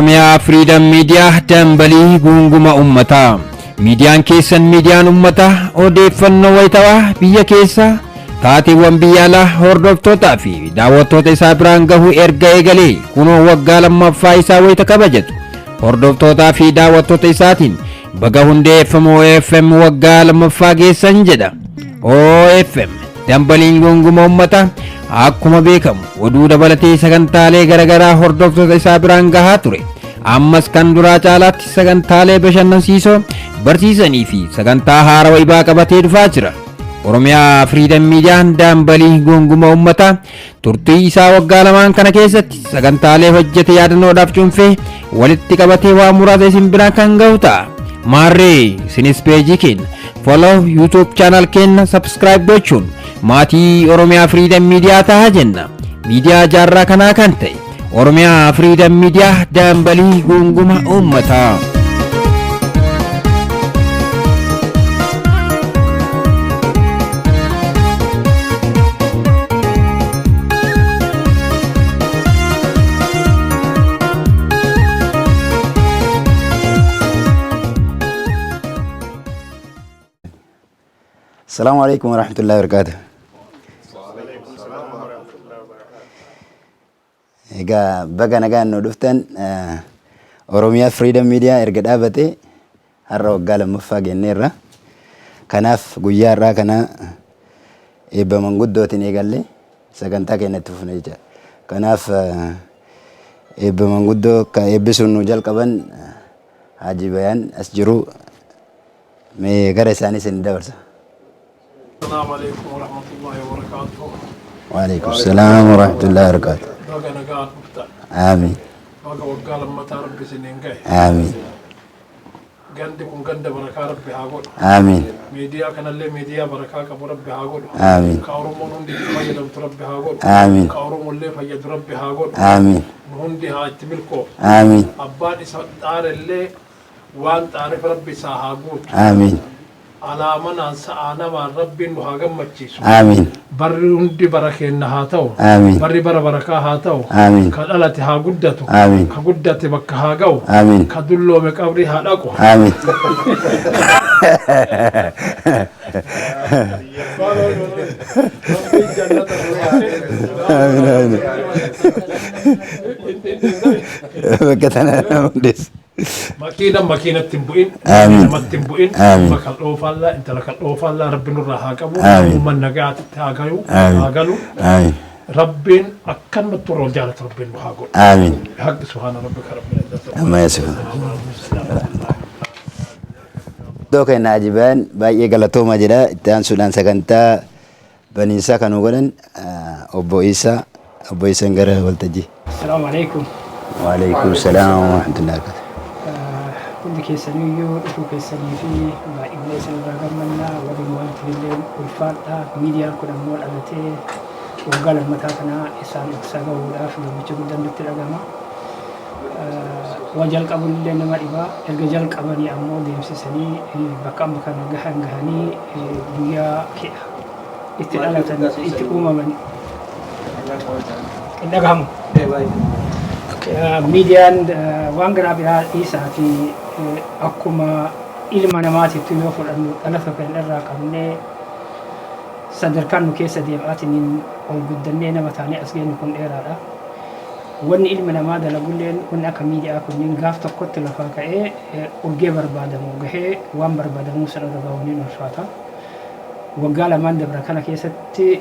Oromiyaa Freedom Media dambalii guunguma uummataa. Miidiyaan keessan miidiyaan uummataa odeeffannoo wayitawaa biyya keessaa taateewwan biyya alaa hordoftootaa fi daawwattoota isaa biraan gahuu erga eegalee kunoo waggaa lammaffaa isaa wayita kabajatu hordoftootaa fi daawwattoota isaatiin baga hundeeffama OFM waggaa lammaffaa geessan jedha. OFM dambaliin guunguma uummataa akkuma beekamu oduu dabalatee sagantaalee garaagaraa hordoftoota isaa biraan gahaa ture. Ammas kan duraa caalaatti sagantaalee bashannansiisoo barsiisanii fi sagantaa haarawaa ibaa qabatee dhufaa jira. Oromiyaa Freedom Miidiyaan dambalii guunguma uummataa turtii isaa waggaa lamaan kana keessatti sagantaalee hojjete yaadannoodhaaf cuunfee walitti qabatee waa muraasa isin biraan kan gahu ta'a. Maarree isinis peejii keenya follow YouTube channel keenya subscribe gochuun maatii Oromiyaa Freedom Miidiyaa ta'a jenna. Miidiyaa jaarraa kanaa kan ta'e Oromiyaa Freedom Miidiyaa dambalii guunguma uummataa. Assalamu alaikum warahmatullahi wabarakatuh. Egaa baga nagaan nu dhuftan. Oromiyaa Freedom Media erga dhaabate har'a waggaa lammaffaa genneerra. Kanaaf guyyaa har'aa kana eebba manguddootiin eegalle sagantaa keenya itti fufna jecha. Kanaaf eebba manguddoo akka eebbisuun nu jalqaban Haji Bayaan as jiru, mee gara isaanii isin dabarsa. Assalamu alaikum warahmatullahi wabarakatuh. Waalaikum salaam warahmatullahi wabarakatuh. Baga nagaan dhuftan. Amiin. Baga waggaa lammataa Rabbi isiniin gahe. Amiin. Gandi kun ganda barakaa Rabbi haa godhu. Amiin. Miidiyaa kanallee miidiyaa barakaa qabu Rabbi haa godhu. Amiin. Ka Oromoon hundi itti fayyadamtu Rabbi haa godhu. Amiin. Ka Oromollee fayyadu Rabbi haa godhu. Amiin. Nu hundi haa itti milkoofnu. Amiin. Abbaan isa xaarellee waan xaareef Rabbi isaa haa guutu. Amiin. Alaa manaan sa'aa namaan Rabbiin nu haa gammachiisu. Amiin. Barri hundi bara keenna haa ta'u. Amiin. Barri bara barakaa haa ta'u. Amiin. Ka dhalate haa guddatu. Amiin. Ka guddate bakka haa ga'u. Amiin. Ka dulloome qabrii haa dhaqu. Amiin. Rabbiin jannata nu haa Amiin. Amiin. Bakka tana nama hundeessa. Makiina makiinatti hin bu'in, Amiin. namatti hin bu'in, Amiin. ilma kan dhoofaallaa, intala kan dhoofaallaa Rabbi nurraa haa qabu, Amiin. uummanni nagaatti haa galu, Amiin. haa galu. Amiin. Rabbiin akkanumatti warra wal jaalatu Rabbiin nu haa godhu. Amiin. Haqqi subhaana rabbika rabbil izzati. Amma yasifuun. Iddoo keenya ajibaan baay'ee galatooma jedha. Itti aansuudhaan sagantaa baniinsaa kan nu godhan obbo Iisaa. Obbo Iisaan gara waltajjii. Assalamu alaikum. Waalaikum salaam wa rahmatullahi wa barakatuh. Hundi keessaniyyuu dhufuu keessanii fi baay'inni isin irraa gammannaa, warri nu waamtanillee ulfaadha. Miidiyaan kun ammoo dhalatee waggaa lammataa kana isaan ibsaa gahuudhaaf gammachuu guddaan nutti dhagahama. Waa jalqabuun illee nama dhiba. Erga jalqabanii ammoo deemsisanii bakka amma kana gahan gahanii guyyaa itti dhalatan itti uumaman hin dhagahamu. Miidiyaan waan garaa biraa dhiisaa fi akkuma ilma namaatitti yoo fudhannu dhalata keenya irraa qabnee sadarkaan nu keessa deemaatiin ol guddannee nama taanee as geenyu kun dheeraadha. Wanni ilmi namaa dalagulleen wanni akka miidiyaa kunniin gaaf tokkotti lafaa ka'ee urgee barbaadamu gahee waan barbaadamuu sana irra gahuun ni ulfaata. Waggaa lamaan dabra kana keessatti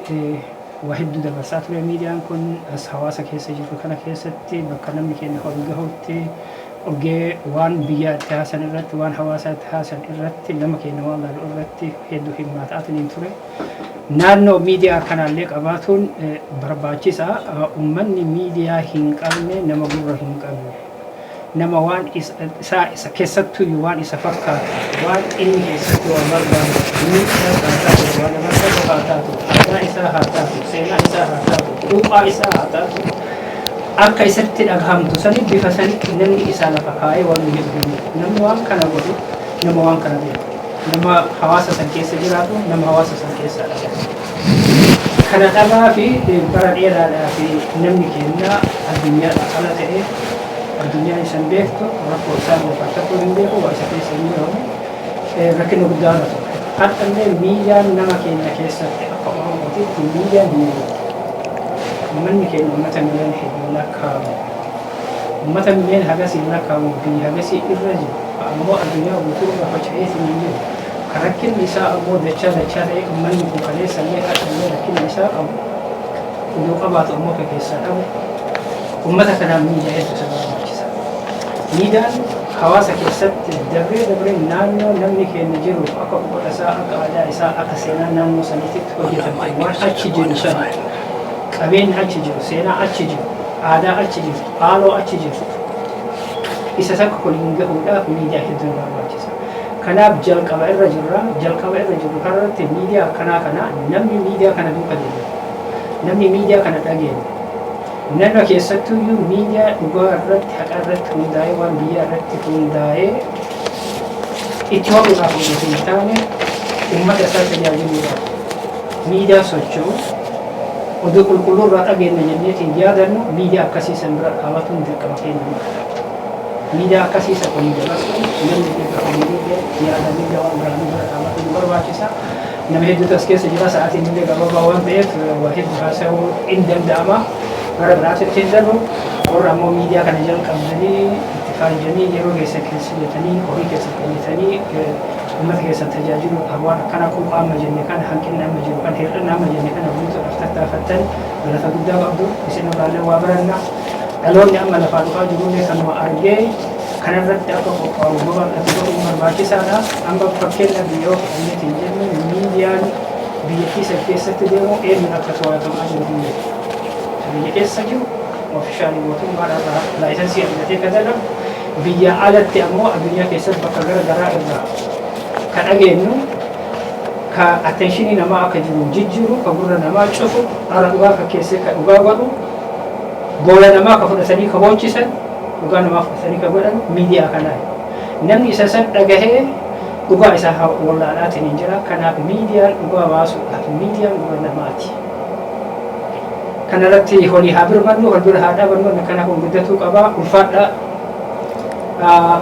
waa hedduu dabarsaa ture miidiyaan kun as hawaasa keessa jirru kana keessatti bakka namni keenya ol gahutti urgee waan biyyaa itti haasan irratti, waan hawaasaa itti haasan irratti, nama keenya waan laalu irratti hedduu hirmaataatiin ture. Naannoo miidiyaa kanaallee qabaatuun barbaachisaa. Uummanni miidiyaa hin qabne nama gurra hin qabne. Nama waan isaa isa keessattuyyuu waan isa fakkaatu, waan inni keessatti waan barbaadu, miidhaa haa taatu, waan amantaatu haa taatu, aadaa isaa haa taatu, seenaa isaa haa taatu, quuqaa isaa haa taatu, akka isatti dhagahamtu sani bifa sanitti namni isaa lafa kaa'ee waan nu jedhu hin jiru. Namni waan kana godhu nama waan kana beeku, nama hawaasa san keessa jiraatu, nama hawaasa san keessaa dhalate. Kana dhabaa fi bara dheeraadhaa fi namni keenya addunyaadhaa ala ta'e. Addunyaan isan beektu, rakkoo isaan lafa hin beeku, waa isa keessa hin jiru, rakkina guddaa irra ture. Har'allee miidiyaan nama keenya keessatti akka Oromootitti miidiyaan hin jiru. Uummanni keenya uummata miliyoona hedduu lakkaa'amu. Uummata miliyoona hagasii lakkaa'amu biyya hagasii irra jiru. Ammoo addunyaa guutuu irra faca'ee hin jiru. Kan rakkinni isaa ammoo dachaa dachaa ta'e, uummanni kun kaleessallee har'allee rakkinni isaa qabu. Oduu qabaatu ammoo kan keessaa dhabu. Uummata kanaaf miidiyaa hedduu isa barbaachisa. Miidiyaan hawaasa keessatti dabree dabree naannoo namni keenya jiru akka uffata isaa, akka aadaa isaa, akka seenaa naannoo saniitti hojjetame, waan achi jiru sana, qabeenya achi jiru, seenaa achi jiru, aadaa achi jiru, haaloo achi jiru, isa takka waliin gahuudhaaf miidiyaa hedduun barbaachisa. Kanaaf jalqaba irra jirra. Jalqaba irra jirru kanarratti miidiyaa akkanaa kana, namni miidiyaa kana duuka deemu, namni miidiyaa kana dhageenye, nama keessattuyyuu miidiyaa dhugaa irratti, haqa irratti hundaa'ee, waan biyya irratti hundaa'ee itti ho'uudhaaf osoo hin taane uummata isaa tajaajiluudhaaf miidiyaa socho'u, oduu qulqulluu irraa dhageenya jenneetiin yaadannu, miidiyaa akkasii san bira dhaabatuun dirqama keenya mara. Miidiyaa akkasii san olii dabarsuun, namni keenya horiillee yaadamillee waan biraanii bira dhaabatuun barbaachisa. Nama hedduutu as keessa jira. Sa'aatiin illee gabaabaa waan ta'eef waa hedduu haasa'uu hin danda'ama. Gara biraatti hin darbu. Warra ammoo miidiyaa kana jalqabdanii, itti fayyadanii, yeroo keessa keessatanii, horii keessa kennitanii, uummata keessan tajaajiluudhaaf waan akkana quuqa amma jenne kana, hanqinni amma jiru kan, hir'ina amma jenne kana guutuudhaaf tattaafattan, galata guddaa qabdu. Isin irraallee waa baranna. Dhaloonni amma lafaa dhufaa jirullee kanuma argee kanarratti akka qophaa'u babal'atu godhuun barbaachisaadha. Amma fakkeenyaaf yoo fudhanneetiin jenne, miidiyaan biyyattii san keessatti deemu eenyuun akka to'atamaa jiru hin beeku. Biyya keessa jiru officially mootummaadhaan license argatee kan dalagu, biyya alatti ammoo addunyaa keessatti bakka gara garaa irraa ka dhageenyu, ka attention namaa akka jiru jijjiiru, ka gurra namaa cufu, dhara dhugaa fakkeessee ka dhugaa godhu, boola namaa ka fudhatanii ka boochisan, dhugaa namaa fudhatanii ka godhan miidiyaa kanaa. Namni isa san dhagahee dhugaa isaa wallaalaatiin hin jira. Kanaaf miidiyaan dhugaa baasuudhaaf miidiyaan gurra namaati. Kanarratti holii haa birmannu, wal bira haa dhaabannu. Kana kun guddatuu qaba. Ulfaadha.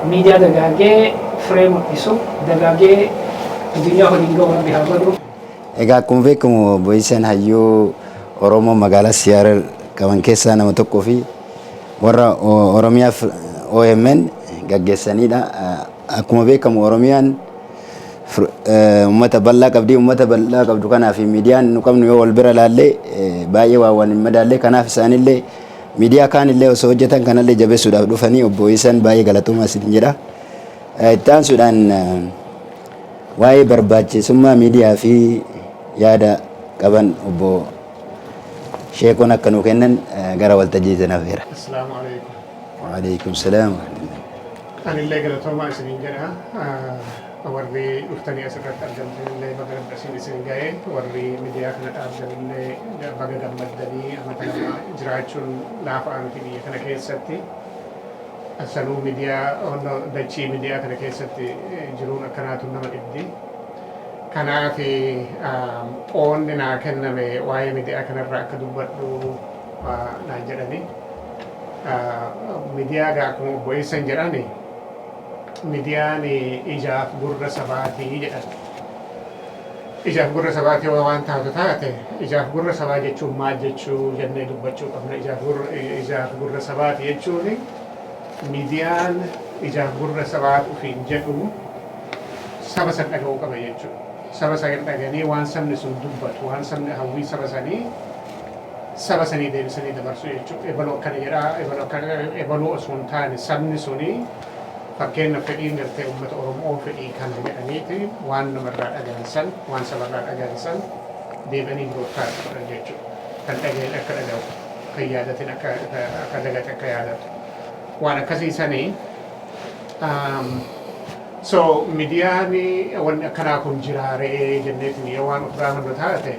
Miidiyaa dagaagee firee mul'isu, dagaagee addunyaa waliin ga'u Rabbi haa godhu. Egaa akkuma beekamu obbo Isaan hayyuu Oromoo magaalaa Seattle qaban keessaa nama tokkoo fi warra Oromiyaaf OMN gaggeessanidha. Akkuma beekamu Oromiyaan uummata bal'aa qabdi. Uummata bal'aa qabdu kanaaf miidiyaan nu qabnu yoo wal bira laallee baay'ee waan wal hin madaalle. Kanaaf isaanillee miidiyaa kaanillee osoo hojjetan kanallee jabeessuudhaaf dhufanii, obbo Isaan baay'ee galatoomaa isin jedha. Itti aansuudhaan waa'ee barbaachisummaa miidiyaa fi yaada qaban obbo Sheekoon akka nuu kennan gara waltajjii sanaaf jira. Assalaamu alaikum. Waalaikum salaam. Anillee galatoomaa isiniin jedha. Warri dhuftanii asirratti argamtanillee baga Rabbi isin ga'e. Warri miidiyaa kana dhaabdanillee baga gammaddanii. Amata 2 jiraachuun laafaa miti biyya kana keessatti. Sanuu miidiyaa dachii miidiyaa kana keessatti jiruun akkanaatu nama dhibdi. Kanaaf qoonni naa kenname waa'ee miidiyaa kanarraa akka dubbadhu naan jedhani. Miidiyaa gaa akkuma obbo Eessan jedhani, miidiyaan ijaaf gurra sabaatii jedhan. Ijaaf gurra sabaatii waan taatu taate, ijaaf gurra sabaa jechuun maal jechuu jennee dubbachuu qabna. Ijaaf gurra sabaati jechuun, miidiyaan ijaaf gurra sabaatu ofiin jedhu saba san dhaga'uu qaba jechuudha. Saba san dhaganii waan sabni sun dubbatu, waan sabni hawwii saba sanii saba sanii deebisanii dabarsu jechuudha. Ebaluu akkana jedhaa, ebaluu akkana, ebaluu osoo hin taane, sabni suni fakkeenya fedhiin gartee uummata Oromoo fedhii kana jedhaniiti waan namarraa dhagahan san, waan sabarraa dhagahan san deebi'anii broadcast godhan jechuudha. Kan dhagahin akka dhagahu, kan yaadatin akka dagate akka yaadatu. Waan akkasii sanii. So miidiyaan wanni akkanaa kun jiraaree jenneetiin yoo waan of gaafannu taate,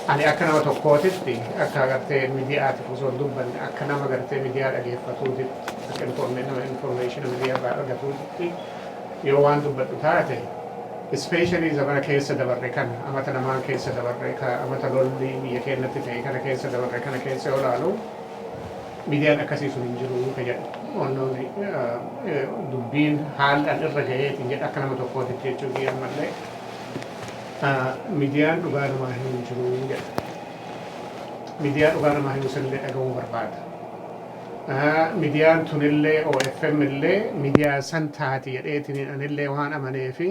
ani akka nama tokkootitti, akka gartee miidiyaatiif osoo hin dubbanne, akka nama gartee miidiyaa dhageeffatuutitti, akka nama information miidiyaa irraa argatuutitti yoo waan dubbadhu taate, especially zamana keessa dabarre kana, amata namaan keessa dabarre ka amata lolli biyya keenyatti ta'e kana keessa dabarre kana keessa yoo ilaalu, miidiyaan akkasii sun hin jiru ka jedhu. Onnoon dubbiin haalaan irra gaheetiin jedha akka nama tokkootitti jechuu kiyya ammallee miidiyaan dhugaa namaa himu jiru jedha. Miidiyaa dhugaa namaa himu sanillee dhaga'uu barbaada. Miidiyaan tunillee OFM illee miidiyaa san taati jedheetiin anillee waan amanee fi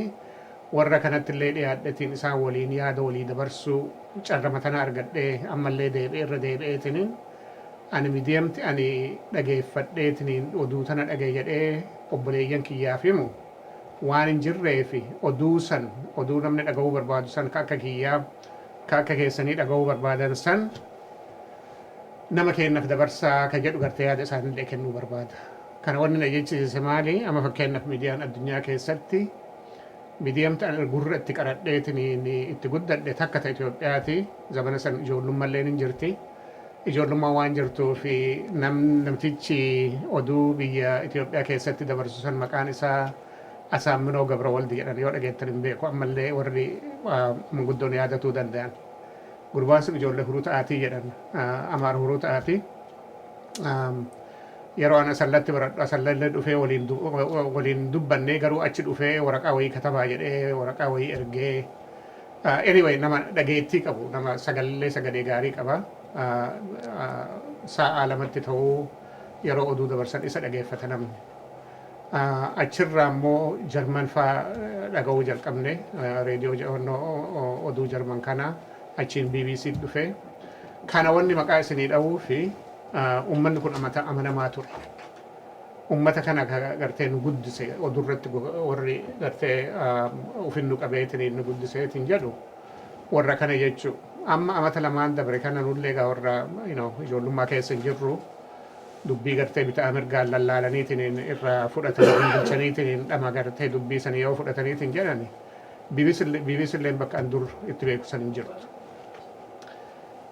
warra kanatti illee dhiyaadhetiin isaan waliin yaada walii dabarsuu carrama tana argadhee, ammallee deebi'ee irra deebi'eetiniin ani miidiyamti ani dhageeffadheetiniin oduu tana dhagaye jedhee obboleeyyan kiyyaaf himu waan hin jirree fi oduu san, oduu namni dhaga'uu barbaadu san, ka akka kiyyaa, ka akka keessanii dhaga'uu barbaadan san nama keenyaaf dabarsaa ka jedhu gartee yaada isaanillee kennuu barbaada. Kana wanni na jechisiise maali? Amma fakkeenyaaf miidiyaan addunyaa keessatti miidiyamti ani gurra itti qaradheetiin itti guddadhe takka ta Itoophiyaati. Zamana san ijoollummallee hin jirti. Ijoollummaa waan jirtuu fi namtichi oduu biyya Itoophiyaa keessatti dabarsu san maqaan isaa Asaamminoo Gabrawaldi jedhan. Yoo dhageettan hin beeku, ammallee warri manguddoon yaadatuu danda'an. Gurbaan sun ijoollee huruu ta'aatii jedhan, Amaara huruu ta'aatii. Yeroo ana asallatti baradhu asallallee dhufee waliin dubbannee, garuu achi dhufee waraqaa wayii katabaa jedhee waraqaa wayii ergee. Anyway, nama dhageettii qabu, nama sagalee gaarii qaba. Sa'a 2tti ta'uu yeroo oduu dabarsan isa dhageeffata namni. Achirraa immoo Jarman faa dhaga'uu jalqabne, reediyoo oduu Jarman kana, achiin BBC dhufe. Kana wanni maqaa isinii dha'uu fi uummanni kun amanamaa ture. Uummata kana gartee nu guddise, oduurratti warri gartee ufin nu qabeetiin nu guddiseetiin jedhu warra kana jechuu. Amma amata 2n dabre kana nullee egaa warra ijoollummaa keessa hin jirru, dubbii gartee bitaa mirgaan lallaalaniitiin irraa fudhatanii gingilchaniitiin dhama gartee dubbii sanii yoo fudhataniitiin jedhani, BBC illee bakka an dur itti beeku san hin jirtu.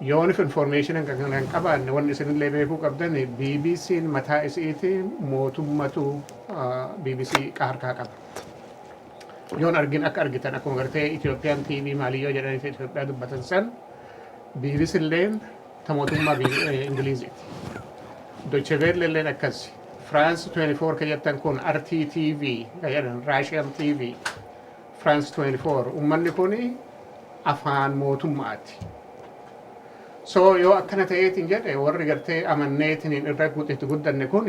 Yoonif information kan hin qabaanne, wanni isinillee beekuu qabdan, BBC'n mataa isiiti mootummatu BBC harkaa qaba. Yoon argin akka argitan akkuma gartee Itoophiyaan TV maaliyyoo jedhanii Itoophiyaa dubbatan san, BBC illeen ta mootummaa Ingiliziiti. Deutsche Welle illeen akkas. France 24 ka jettan kun, RTTV ka jedhan, Russian TV, France 24, ummanni kun afaan mootummaati. So yoo akkana ta'eetiin jedhe, warri gartee amanneetiin irra itti guddanne kun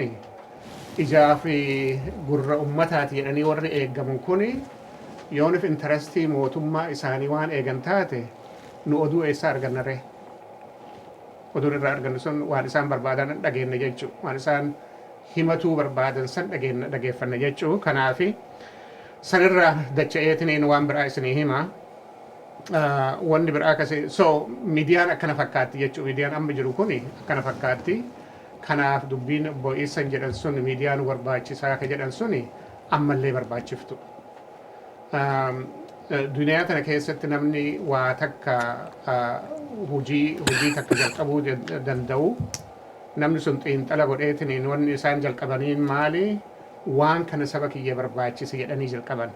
ijaa fi gurra ummataati jedhanii warri eeggamu kun yoonif interestii mootummaa isaanii waan eegan taate, nu oduu eessaa arganna ree? Oduun irraa argannu sun waan isaan barbaadan dhageenna jechuu, waan isaan himatuu barbaadan san dhageenna, dhageeffanna jechuu. Kanaafi sanirra dacha'eetiniin waan biraa isinii hima. Wanni biraa akkasi. So miidiyaan akkana fakkaatti jechuu, miidiyaan amma jiru kun akkana fakkaatti. Kanaaf dubbiin obbo Iisan jedhan sun, miidiyaan barbaachisaa ka jedhan suni ammallee barbaachiftu. Duniyaa tana keessatti namni waa takka hojii takka jalqabuu danda'u, namni sun xiinxala godheetiniin wanni isaan jalqabaniin maali, waan kana saba kiyya barbaachise jedhanii jalqaban.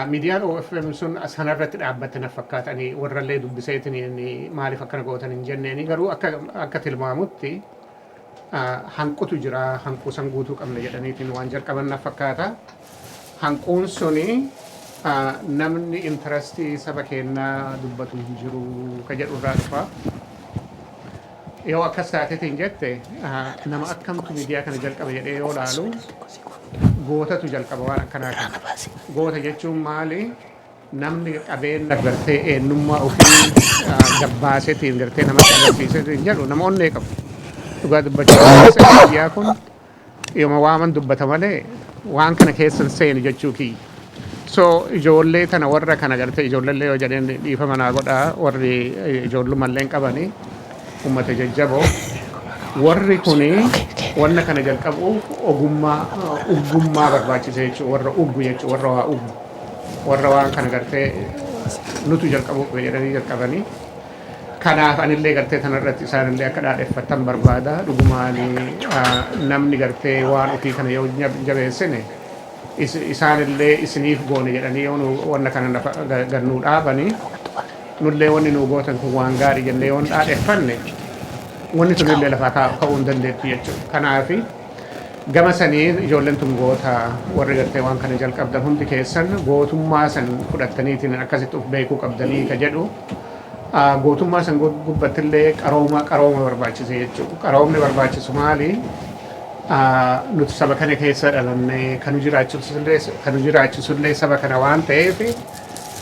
Miidiyaan OFM sun sanarratti dhaabbatte na fakkaatanii, warrallee dubbiseetiniin maaliif akkana gootan hin jenneeni, garuu akka tilmaamutti hanqutu jira, hanquu san guutuu qabna jedhaniitiin waan jalqaban na fakkaata. Hanquun suni namni interestii saba keenyaa dubbatu hin jiru ka jedhu irraa dhufa. Yoo akkas taateetiin jette, nama akkamtu miidiyaa kana jalqaba jedhee yoo laalu, gootatu jalqaba waan akkanaa kana. Goota jechuun maali? Namni qabeenya gartee eenyummaa ofii gabbaasetiin gartee namatti agarsiisetiin jedhu nama onnee qabu. Dhugaa dubbachuu biyyaa kun yooma waaman dubbata malee waan kana keessan seenu jechuu kiyya. So ijoollee tana, warra kana gartee ijoollee yoo jedheen dhiifama naa godhaa, warri ijoollummallee hin qabanii ummata jajjaboo. Warri kuni wanna kana jalqabuuf ogummaa uggummaa barbaachisa jechuudha. Warra uggu jechuudha. Warra waa uggu. Warra waan kana gartee nutu jalqabuu qaba jedhanii jalqabanii. Kanaaf anillee gartee tanarratti isaanillee akka dhaadheffatan barbaada. Dhugumaan namni gartee waan ofii kana yoo jabeessine, isaanillee isiniif goone jedhanii yoo nu wanna kana lafa gannuu dhaabanii, nullee wanni nu gootan kun waan gaarii jennee yoo dhaadheffanne, wanni sunillee lafaa ka'uu hin dandeettu jechuudha. Kanaafi Gama saniin ijoolleen tun goota. Warri gartee waan kana jalqabdan hundi keessan gootummaa san fudhattaniitiin akkasitti of beekuu qabdanii ka jedhu. Gootummaa san gubbattillee qarooma qarooma barbaachise jechuudha. Qaroomni barbaachisu maali? Nuti saba kana keessa dhalannee kan nu jiraachisullee saba kana waan ta'eef,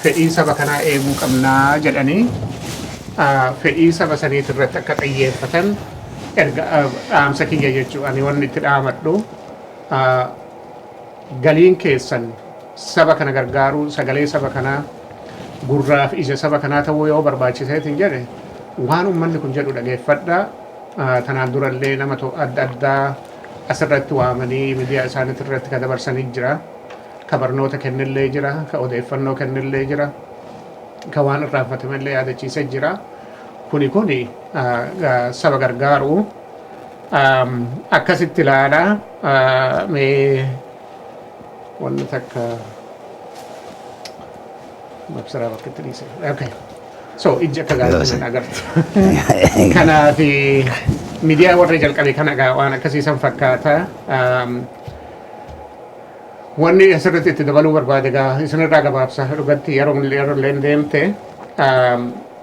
fedhii saba kanaa eeguu qabnaa jedhanii fedhii saba saniit irratti akka xiyyeeffatan erga dhaamsa kiyya jechuudha. Ani wanni itti dhaamadhu, galiin keessan saba kana gargaaruu, sagalee saba kanaa, gurraa fi ija saba kanaa ta'uu yoo barbaachiseetiin jedhe, waan uummanni kun jedhu dhageeffadha. Tanaan durallee nama adda addaa asirratti waamanii miidiyaa isaaniitti irratti ka dabarsanii jira. Ka barnoota kennillee jira, ka odeeffannoo kennillee jira, ka waan irraanfatamellee yaadachiisee jira. Kuni saba gargaaru akkasitti ilaala. Mee wanni takka mabsiraa bakka itti dhiise. Okay. So ijji akka gaarii nan agartu. Kanaaf miidiyaa warra jalqabe kana gaa waan akkasiisan fakkaata. Wanni asirratti itti dabaluu barbaade gaa isinirraa gabaabsa, dhugatti yeroo yeroo deemte.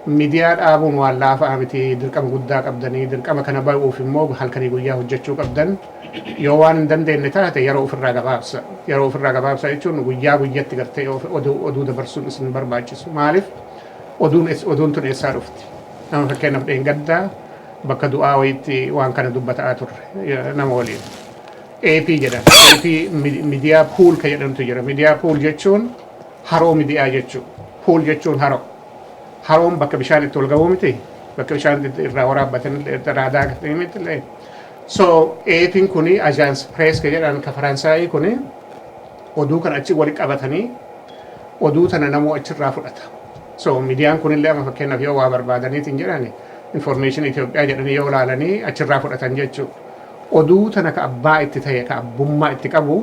Miidiyaa dhaabuun waan laafaa miti. Dirqama guddaa qabdanii, dirqama kana ba'uuf immoo halkanii guyyaa hojjechuu qabdan. Yoo waan hin dandeenye taate, yeroo ofirraa gabaabsa. Yeroo ofirraa gabaabsa jechuun guyyaa guyyatti gartee oduu dabarsuun isin barbaachisu. Maaliif? Oduun tun eessaa dhufti? Nama fakkeenyaaf dheengaddaa bakka du'aa wayiitti waan kana dubbataa turre nama waliin. AP jedhama. AP miidiyaa pool ka jedhamtu jira. Miidiyaa pool jechuun haroo miidiyaa jechuudha. Pool jechuun haroo. Haroon bakka bishaan itti ol ga'uu miti. Bakka bishaan irraa waraabbatan, irraa daakatanii miti illee. So AP'n kuni, Agence Presse ka jedhan ka Faransaayii kuni, oduu kan achi wali qabatanii oduu tana namoo achirraa fudhata. So miidiyaan kunillee amma fakkeenyaaf yoo waa barbaadaniitiin jedhani, information Itoophiyaa jedhanii yoo ilaalanii achirraa fudhatan jechuudha. Oduu tana ka abbaa itti ta'e, ka abbummaa itti qabu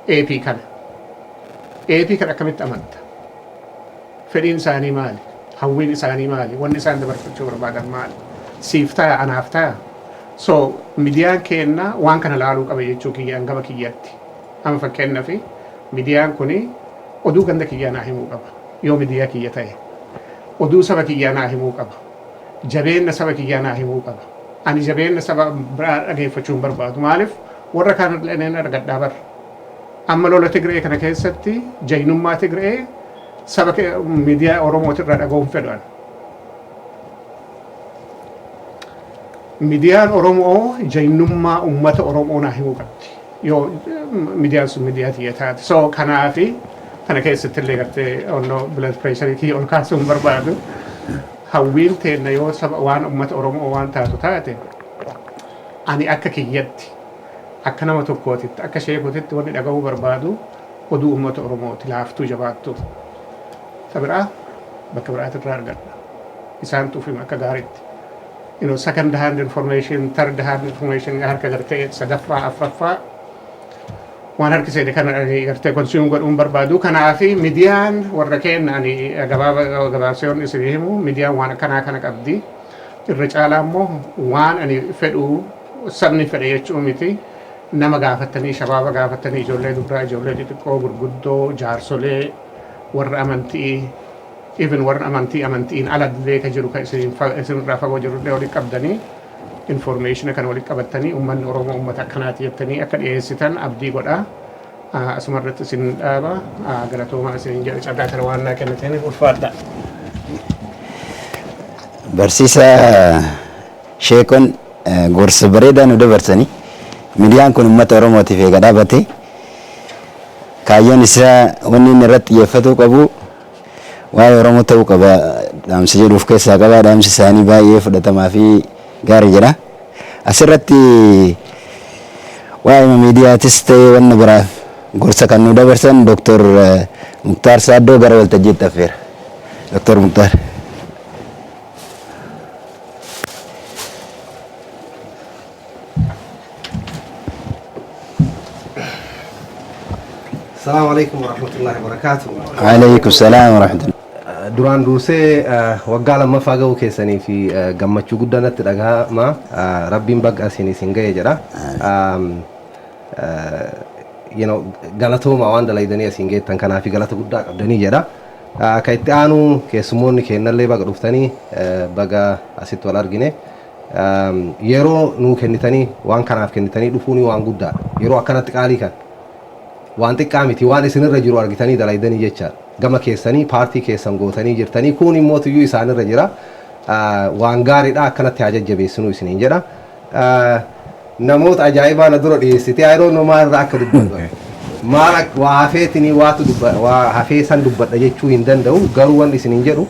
AP kana. AP kana akkamitti amanta? Fedhiin isaanii maali? Hawwiin isaanii maali? Wanni isaan dabarfachuu barbaadan maali? Siif ta'a, anaaf ta'a. So miidiyaan keenna waan kana laaluu qaba jechuu kiyyaan gama kiyyatti. Amma fakkeenyaaf miidiyaan kuni oduu ganda kiyyaa naa himuu qaba. Yoo miidiyaa kiyya ta'e. Oduu saba kiyyaa naa himuu qaba. Jabeenna saba kiyyaa naa himuu qaba. Ani jabeenna saba biraa dhageeffachuu hin barbaadu. Maaliif? Warra kaan illee argadhaa barra. Amma lola Tigree kana keessatti jaynummaa Tigree saba miidiyaa Oromootirraa dhaga'uu hin fedhu ani. Miidiyaan Oromoo jaynummaa uummata Oromoo naa himuu qabdi. Yoo miidiyaan sun miidiyaa tiyya taate. So kanaafi kana keessatti illee gartee onnoo blood pressure kiyya ol kaasuu hin barbaadu. Hawwiin teenna yoo saba waan uummata Oromoo waan taatu taate, ani akka kiyyatti, akka nama tokkootitti, akka sheekotitti wanni dhaga'uu barbaadu oduu uummata Oromooti, laaftuu jabaattu. Ta biraa bakka biraatirraa argadha. Isaan tuufima akka gaariitti. Second hand information, third hand information, harka gartee sadaffaa, afraffaa waan harki seene kana gartee consume godhuun barbaadu. Kanaafi miidiyaan warra keenya, ani gabaaba gabaabsee isin himu, miidiyaan waan akkanaa kana qabdi. Irra caalaa immoo waan ani fedhu sabni fedhe jechuu miti. Nama gaafattanii, shabaaba gaafattanii, ijoollee dubraa, ijoollee xixiqqoo, gurguddoo, jaarsolee, warra amantii, even warra amantii amantiin ala illee ka jiru, ka isinirraa fagoo jiru illee walitti qabdanii, information kana walitti qabattanii, uummanni Oromoo uummata akkanaati jettanii akka dhiyeessitan abdii godha. Asuma irratti isin dhaaba. Galatoomaa isin jedha, carraa kana waan naa kennitaniif ulfaadha. Barsiisaa Sheekon gorsa bareedaa nu dabarsanii. Miidiyaan kun uummata Oromootiif eega dhaabate, kaayyoon isaa wanni inni irratti xiyyeeffatuu qabu waa'ee Oromoo ta'uu qaba dhaamsa jedhuuf keessaa qaba. Dhaamsi isaanii baay'ee fudhatamaa fi gaarii jedha. Asirratti waa'ee miidiyaatis ta'ee wanna biraaf gorsa kan nu dabarsan Dr. Muktaar Saaddoo gara waltajjiitti affeera. Dr. Muktaar. السلام عليكم ورحمة الله وبركاته. عليكم السلام ورحمة الله. Duraan dursee waggaa lammaffaa ga'uu keessanii fi gammachuu guddaa natti dhagahama. Rabbiin baga isin ga'e jedha. Galatooma waan dalaydanii asiin geettan kanaaf galata guddaa qabdanii jedha. Ka itti aanu keessummoonni kennallee baga dhuftanii, baga asitti wal argine. Yeroo nuu kennitanii, waan kanaaf kennitanii dhufuuni waan guddaadha. Yeroo akkanatti qaalii kan waan xiqqaa miti, waan isinirra jiru argitanii dalaydanii jechaadha. Gama keessanii paartii keessan gootanii jirtanii, kun immoo tuyyuu isaanirra jira. Waan gaariidha, akkanatti haa jajjabeessinuu isiniin jedha. Namoota ajaa'ibaa na dura dhiyeessite, yeroo namaa irraa akka dubbatu maal waa hafeetinii waatu dubba waa hafee san dubbadha jechuu hin danda'u. Garuu wanni isiniin jedhu,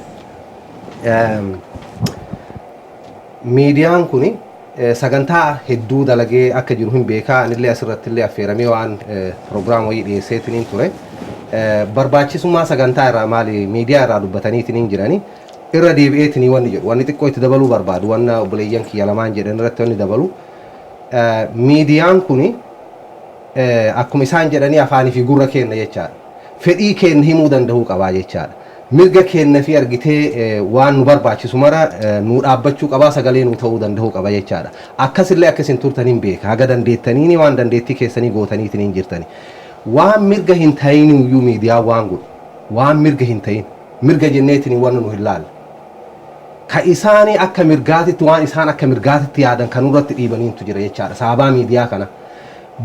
miidiyaan kuni sagantaa hedduu dalagee akka jiru hin beekaa. Anillee asirratti illee affeeramee waan program wayii dhiyeesseetiniin ture. Barbaachisummaa sagantaa irraa maali miidiyaa irraa dubbataniitiniin jirani. Irra deebi'eetinii wanni jedhu, wanni xiqqoo itti dabaluu barbaadu, wanna obboleeyyan kiyya lamaan jedhan irratti wanni dabalu, miidiyaan kuni akkuma isaan jedhanii afaanii fi gurra kenna jechaadha. Fedhii keenya himuu danda'uu qabaa jechaadha. Mirga keenya fi argitee waan nu barbaachisu mara nu dhaabbachuu qabaa, sagalee nu ta'uu danda'uu qaba jechaadha. Akkasillee akka isin turtan hin beeka. Haga dandeettaniini waan dandeettii keessanii gootaniitiin hin jirtani. Waan mirga hin ta'in iyyuu miidiyaa waan godhu, waan mirga hin ta'in mirga jenneetiin waan nu hin laalle. Ka isaanii akka mirgaatitti, waan isaan akka mirgaatitti yaadan kan nurratti dhiibaniintu jira jechaadha. Sababaa miidiyaa kana.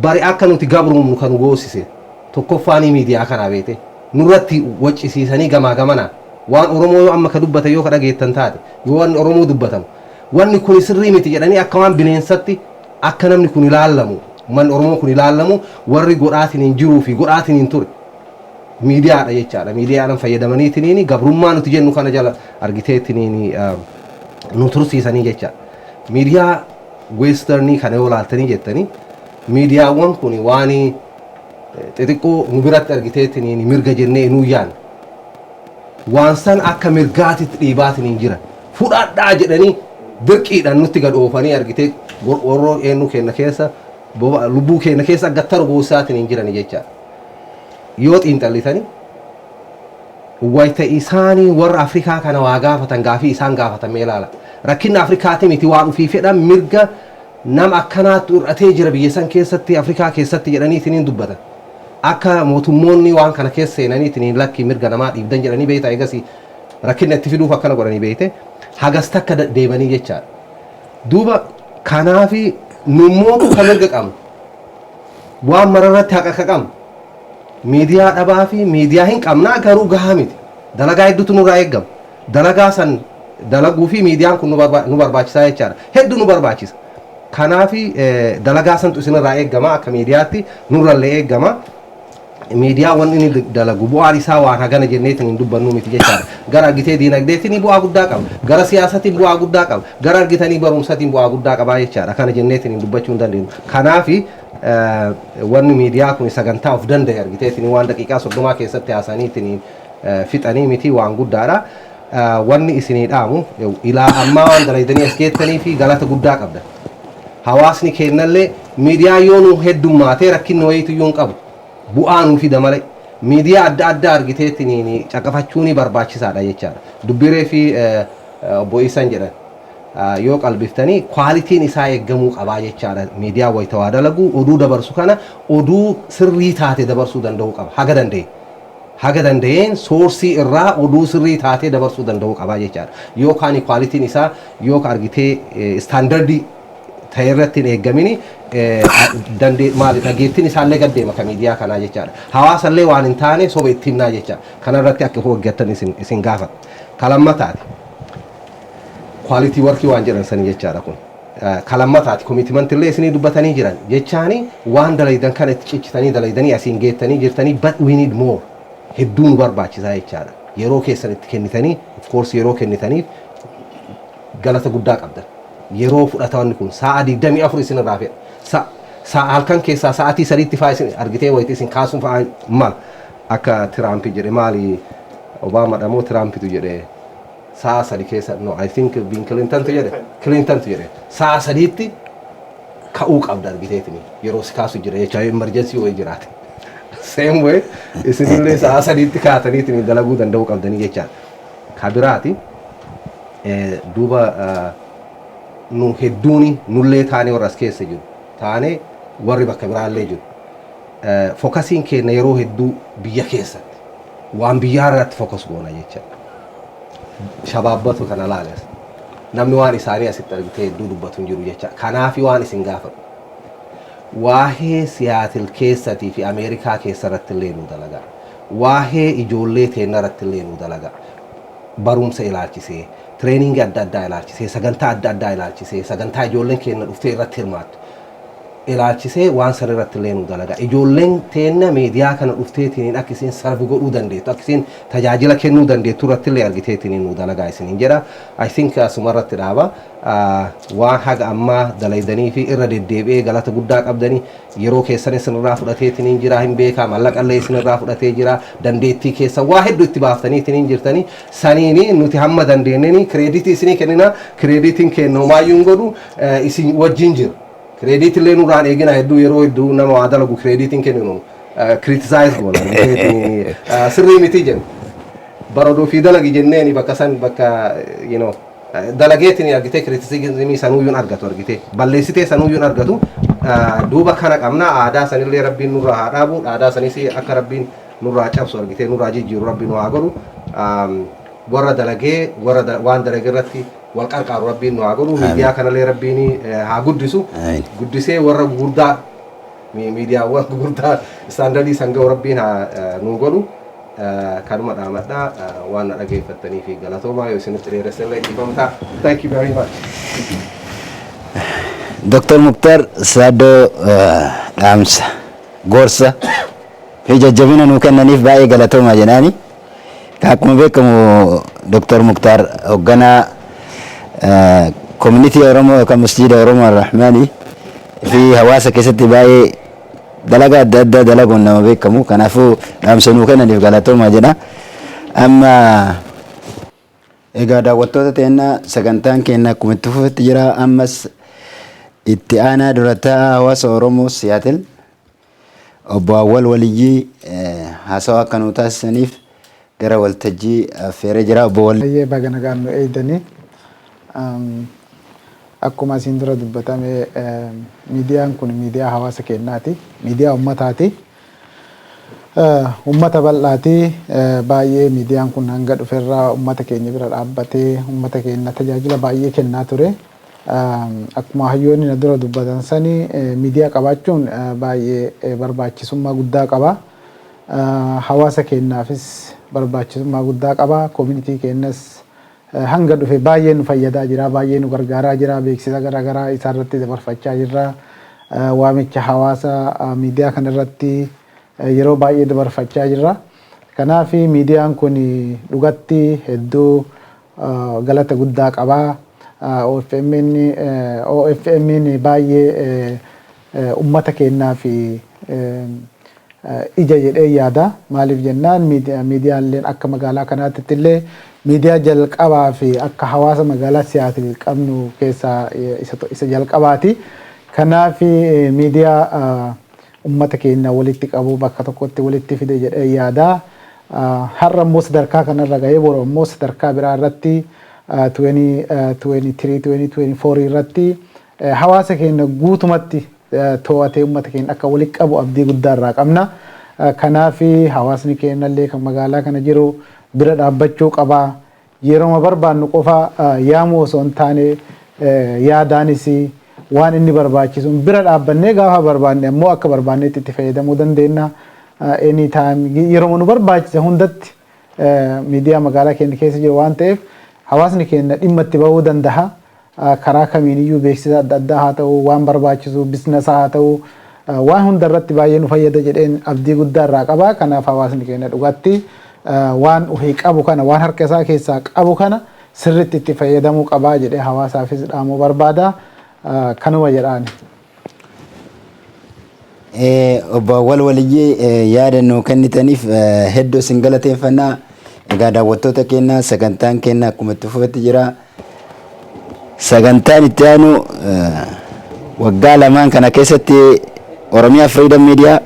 Bari akka nuti gabroomnu kan nu goosise tokkoffaanii miidiyaa kanaa beete. Nurratti waccisiisanii gamaa gamanaa. Waan Oromoo yoo amma ka dubbatan yoo ka dhageettan taate, yoo wanni Oromoo dubbatamu, wanni kun sirrii miti jedhanii akka waan bineensatti akka namni kun ilaallamu, manni Oromoo kun ilaallamu warri godhaatiin hin jiruu fi godhaatiin hin ture miidiyaadha jechaadha. Miidiyaadhaan fayyadamaniitiin gabrummaa nuti jennu kana jala argiteetiin nu tursiisanii jechaadha. Miidiyaa westernii kana yoo laaltanii jettanii, miidiyaawwan kun waan xixiqqoo nu biratti argiteetiin mirga jennee nuu yaanne waan san akka mirgaatitti dhiibaatiin hin jiran fudhadhaa jedhanii dirqiidhaan nutti gad oofanii argitee warroo eenyu keenya keessa lubbuu keenya keessa aggattaru goosaatiin hin jirani jechaadha. Yoo xiinxallitanii wayita isaanii warra Afrikaa kana waa gaafatan, gaafii isaan gaafatan mee ilaala. Rakkinni Afrikaati miti, waan ofii fedhan mirga nama akkanaatti hir'atee jira biyya san keessatti, Afrikaa keessatti jedhaniitiin dubbatan. Akka mootummoonni waan kana keessa seenaniitiin lakki mirga namaa dhiibdan jedhanii beektaa, eegasii rakkinna itti fiduuf akkana godhanii beekte hagas takka deemanii jechaadha. Duuba kanaafi nummootu ka mirga qabnu, waan mararratti haqa ka qabnu, miidiyaa dhabaa fi miidiyaa hin qabnaa, garuu gahaa miti. Dalagaa hedduutu nurraa eegama. Dalagaa san dalaguu fi miidiyaan kun nu barbaachisaa jechaadha. Hedduu nu barbaachisa. Kanaafi dalagaa santu isinirraa eegama, akka miidiyaatti nurrallee eegama. Miidiyaa wanni inni dalagu bu'aan isaa waan hagana jenneetiin hin dubbannu miti jechaadha. Gara argitee diinagdeetiin bu'aa guddaa qaba. Gara siyaasatiin bu'aa guddaa qaba. Gara argitanii barumsatiin bu'aa guddaa qaba jechaadha. Kana jenneetiin hin dubbachuu hin dandeenyu. Kanaafi wanni miidiyaa kun sagantaa of danda'e argiteetiin waan daqiiqaa 30 keessatti haasaniitiin fixanii miti, waan guddaadha. Wanni isinii dhaamu, ilaa ammaa waan dalaydanii as geettanii fi galata guddaa qabda. Hawaasni kennallee miidiyaa yoo nu heddummaatee rakkinni wayiitu iyyuu hin qabu. Bu'aa nuu fida malee. Miidiyaa adda addaa argiteetiin caqafachuun barbaachisaadha jechaadha. Dubbiree fi obbo Isan jedhan yoo qalbiftanii qualityn isaa eeggamuu qabaa jechaadha. Miidiyaa wayitawaa dalagu, oduu dabarsu kana oduu sirrii taate dabarsuu danda'uu qaba. Haga danda'e. Haga danda'een source irraa oduu sirrii taatee dabarsuu danda'uu qabaa jechaadha. Yookaan qualityn isaa yoo argitee standard ta'e irratti hin eeggamini maali dhageettiin isaallee gad deema ka miidiyaa kanaa jechaadha. Hawaasallee waan hin taane soba itti himnaa jecha. Kanarratti akka hojjettan isin gaafata. Kalammataati. Quality work waan jedhan sanii jechaadha kun. Kalammataati commitmentillee isinii dubbatanii jiran jechaani, waan dalaydan kana itti cichitanii dalaydanii asiin geettanii jirtanii, but we need more. Hedduu nu barbaachisaa jechaadha. Yeroo keessan itti kennitanii, of course yeroo kennitaniif galata guddaa qabdan. Yeroo fudhata wanni kun, sa'a 24 isin irraa fedha. Sa'a halkan keessaa sa'aatii 3tti fa'aa isin argitee wayita isin kaasuun fa'aa mala. Akka Tiraampi jedhe, maali, Obaamaadha moo Tiraampitu jedhe, sa'a 3 keessa, no, I think Bill Clintontu jedhe, Clintontu jedhe, sa'a 3tti ka'uu qabda argiteetini yeroo si kaasu jira jecha, emergency wayii jiraate. Same way isinillee sa'a 3tti kaataniitini dalaguu danda'uu qabdanii jechaadha. Kabiraati duuba nu hedduuni nullee taanee warra as keessa jiru taanee Warri bakka biraallee jiru. Focusiin keenya yeroo hedduu biyya keessatti waan biyyaa irratti focus goona jecha. Shabaabbatu kana laale. Namni waan isaanii asitti argitee hedduu dubbatu hin jiru jecha. Kanaafi waan isin gaafadhu. Waa'ee Siyaatil keessatii fi Ameerikaa keessa irratti illee nu dalagaa. Waa'ee ijoollee teenya irratti illee nu dalagaa. Barumsa ilaalchisee, trainingii adda addaa ilaalchisee, sagantaa adda addaa ilaalchisee, sagantaa ijoolleen keenya dhuftee irratti hirmaattu ilaalchisee, waan san irratti illee nu dalagaa. Ijoolleen teenya miidiyaa kana dhufteetiin akka isiin serve godhuu dandeettu, akka isiin tajaajila kennuu dandeettu irratti illee argiteetiin nu dalagaa isiniin jedha. I think asuma irratti dhaaba. Waan haga ammaa dalaydanii fi irra deddeebi'ee galata guddaa qabdanii. Yeroo keessan isinirraa fudhateetiin jira hin beekaa, mallaqallee isinirraa fudhatee jira, dandeettii keessan waa hedduu itti baaftaniitiin jirtanii. Saniini nuti hamma dandeenyeni creditii isinii kennina. Creditiin kenna homaayyuu hin godhu, isin wajjin jira. Credit illee nurraan eegina. Hedduu yeroo hedduu nama waa dalagu creditiin kenninu, criticize goona, sirrii miti jennu. Baroduu fi dalagi jenneeni bakka san bakka dalageetiin argitee criticismii sanuuyyuun argatu, argitee balleessitee sanuuyyuun argatu. Duuba kana qabna. Aadaa sanillee Rabbiin nurraa haa dhaabu. Aadaa sanis akka Rabbiin nurraa cabsu, argitee nurraa jijjiiru Rabbiin nu haa godhu. Warra dalagee, warra waan dalage irratti wal qarqaaru Rabbiin nu haa godhu. Miidiyaa kanallee Rabbiin haa guddisu. Guddisee warra gurguddaa, miidiyaawwan gurguddaa standardii san ga'u Rabbiin haa nu godhu. Kanuma dhaamadhaa. Waan na dhageeffattanii fi galatoomaa. Yoo isinitti dheeressellee dhiifamtaa. Thank you very much. Dr. Muktar Saadoo dhaamsa, gorsa fi jajjabina nuu kennaniif baay'ee galatoomaa jedhaani. Akkuma beekamu Dr. Muktar hoogganaa community Oromoo yookaan masjiida Oromoo Arrahmaanii fi hawaasa keessatti baay'ee dalagaa adda addaa dalaguun nama beekamu. Kanaafuu dhaamsa nuu kennaniif galatoomaa jedha. Amma egaa daawwattoota teennaa, sagantaan keenya akkuma itti fufetti jira. Ammas itti aanaa dura taa'aa hawaasa Oromoo Siyaatil obbo Awwal Waliyyii haasawaa akka nuu taasisaniif gara waltajjii affeeree jira. Obbo Wal. Baay'ee baga nagaan nu eegdanii. Akkuma asiin dura dubbatame, miidiyaan kun miidiyaa hawaasa keenyaati. Miidiyaa uummataati. Uummata bal'aati. Baay'ee miidiyaan kun hanga dhuferraa uummata keenya bira dhaabbatee uummata keenya tajaajila baay'ee kennaa ture. Akkuma hayyoonni na dura dubbatan sani, miidiyaa qabaachuun baay'ee barbaachisummaa guddaa qaba. Hawaasa keenyaafis barbaachisummaa guddaa qaba. Community keenyas hanga dhufe baay'ee nu fayyadaa jira, baay'ee nu gargaaraa jira, beeksisa garaagaraa isaarratti dabarfachaa jirra. Waamicha hawaasa miidiyaa kanarratti yeroo baay'ee dabarfachaa jirra. Kanaaf miidiyaan kun dhugatti hedduu galata guddaa qaba. OFM'n baay'ee uummata keenyaa fi ija jedhee yaada. Maaliif jennaan, miidiyaaleen akka magaalaa kanaatti illee miidiyaa jalqabaa fi akka hawaasa magaalaa Siyaatil qabnu keessaa isa jalqabaati. Kanaaf miidiyaa uummata keenya walitti qabu, bakka tokkotti walitti fide jedhee yaada. Har'a immoo sadarkaa kanarra gahee, boru immoo sadarkaa biraa irratti 2023, 2024 irratti hawaasa keenya guutumatti to'atee uummata keenya akka walitti qabu abdii guddaa irraa qabna. Kanaaf hawaasni keenya illee kan magaalaa kana jiru bira dhaabbachuu qaba. Yeroo barbaannu qofa yaamuu osoo hin taane, yaadaanis waan inni barbaachisu bira dhaabbannee, gaafa barbaanne ammoo akka barbaannetti itti fayyadamuu dandeenya. Anytime, yeroo nu barbaachise hundatti miidiyaa magaalaa keenya keessa jiru waan ta'eef, hawaasni keenya dhimma itti bahuu danda'a. Karaa kamiiniyyuu beeksisa adda addaa haa ta'u, waan barbaachisu businessa haa ta'u, waan hunda irratti baay'ee nu fayyada jedheen abdii guddaa irraa qaba. Kanaaf hawaasni keenya dhugatti waan ofii qabu kana, waan harka isaa keessaa qabu kana sirriitti itti fayyadamuu qabaa jedhee hawaasaafis dhaamuu barbaada. Kanuma jedhaani. Obbo Awwal Waliyyee, yaada nuu kennitaniif hedduu isin galateeffannaa. Egaa daawwattoota keenya, sagantaan keenya akkuma itti fufetti jira. Sagantaan itti aanu waggaa 2n kana keessatti Oromiyaa Freedom Media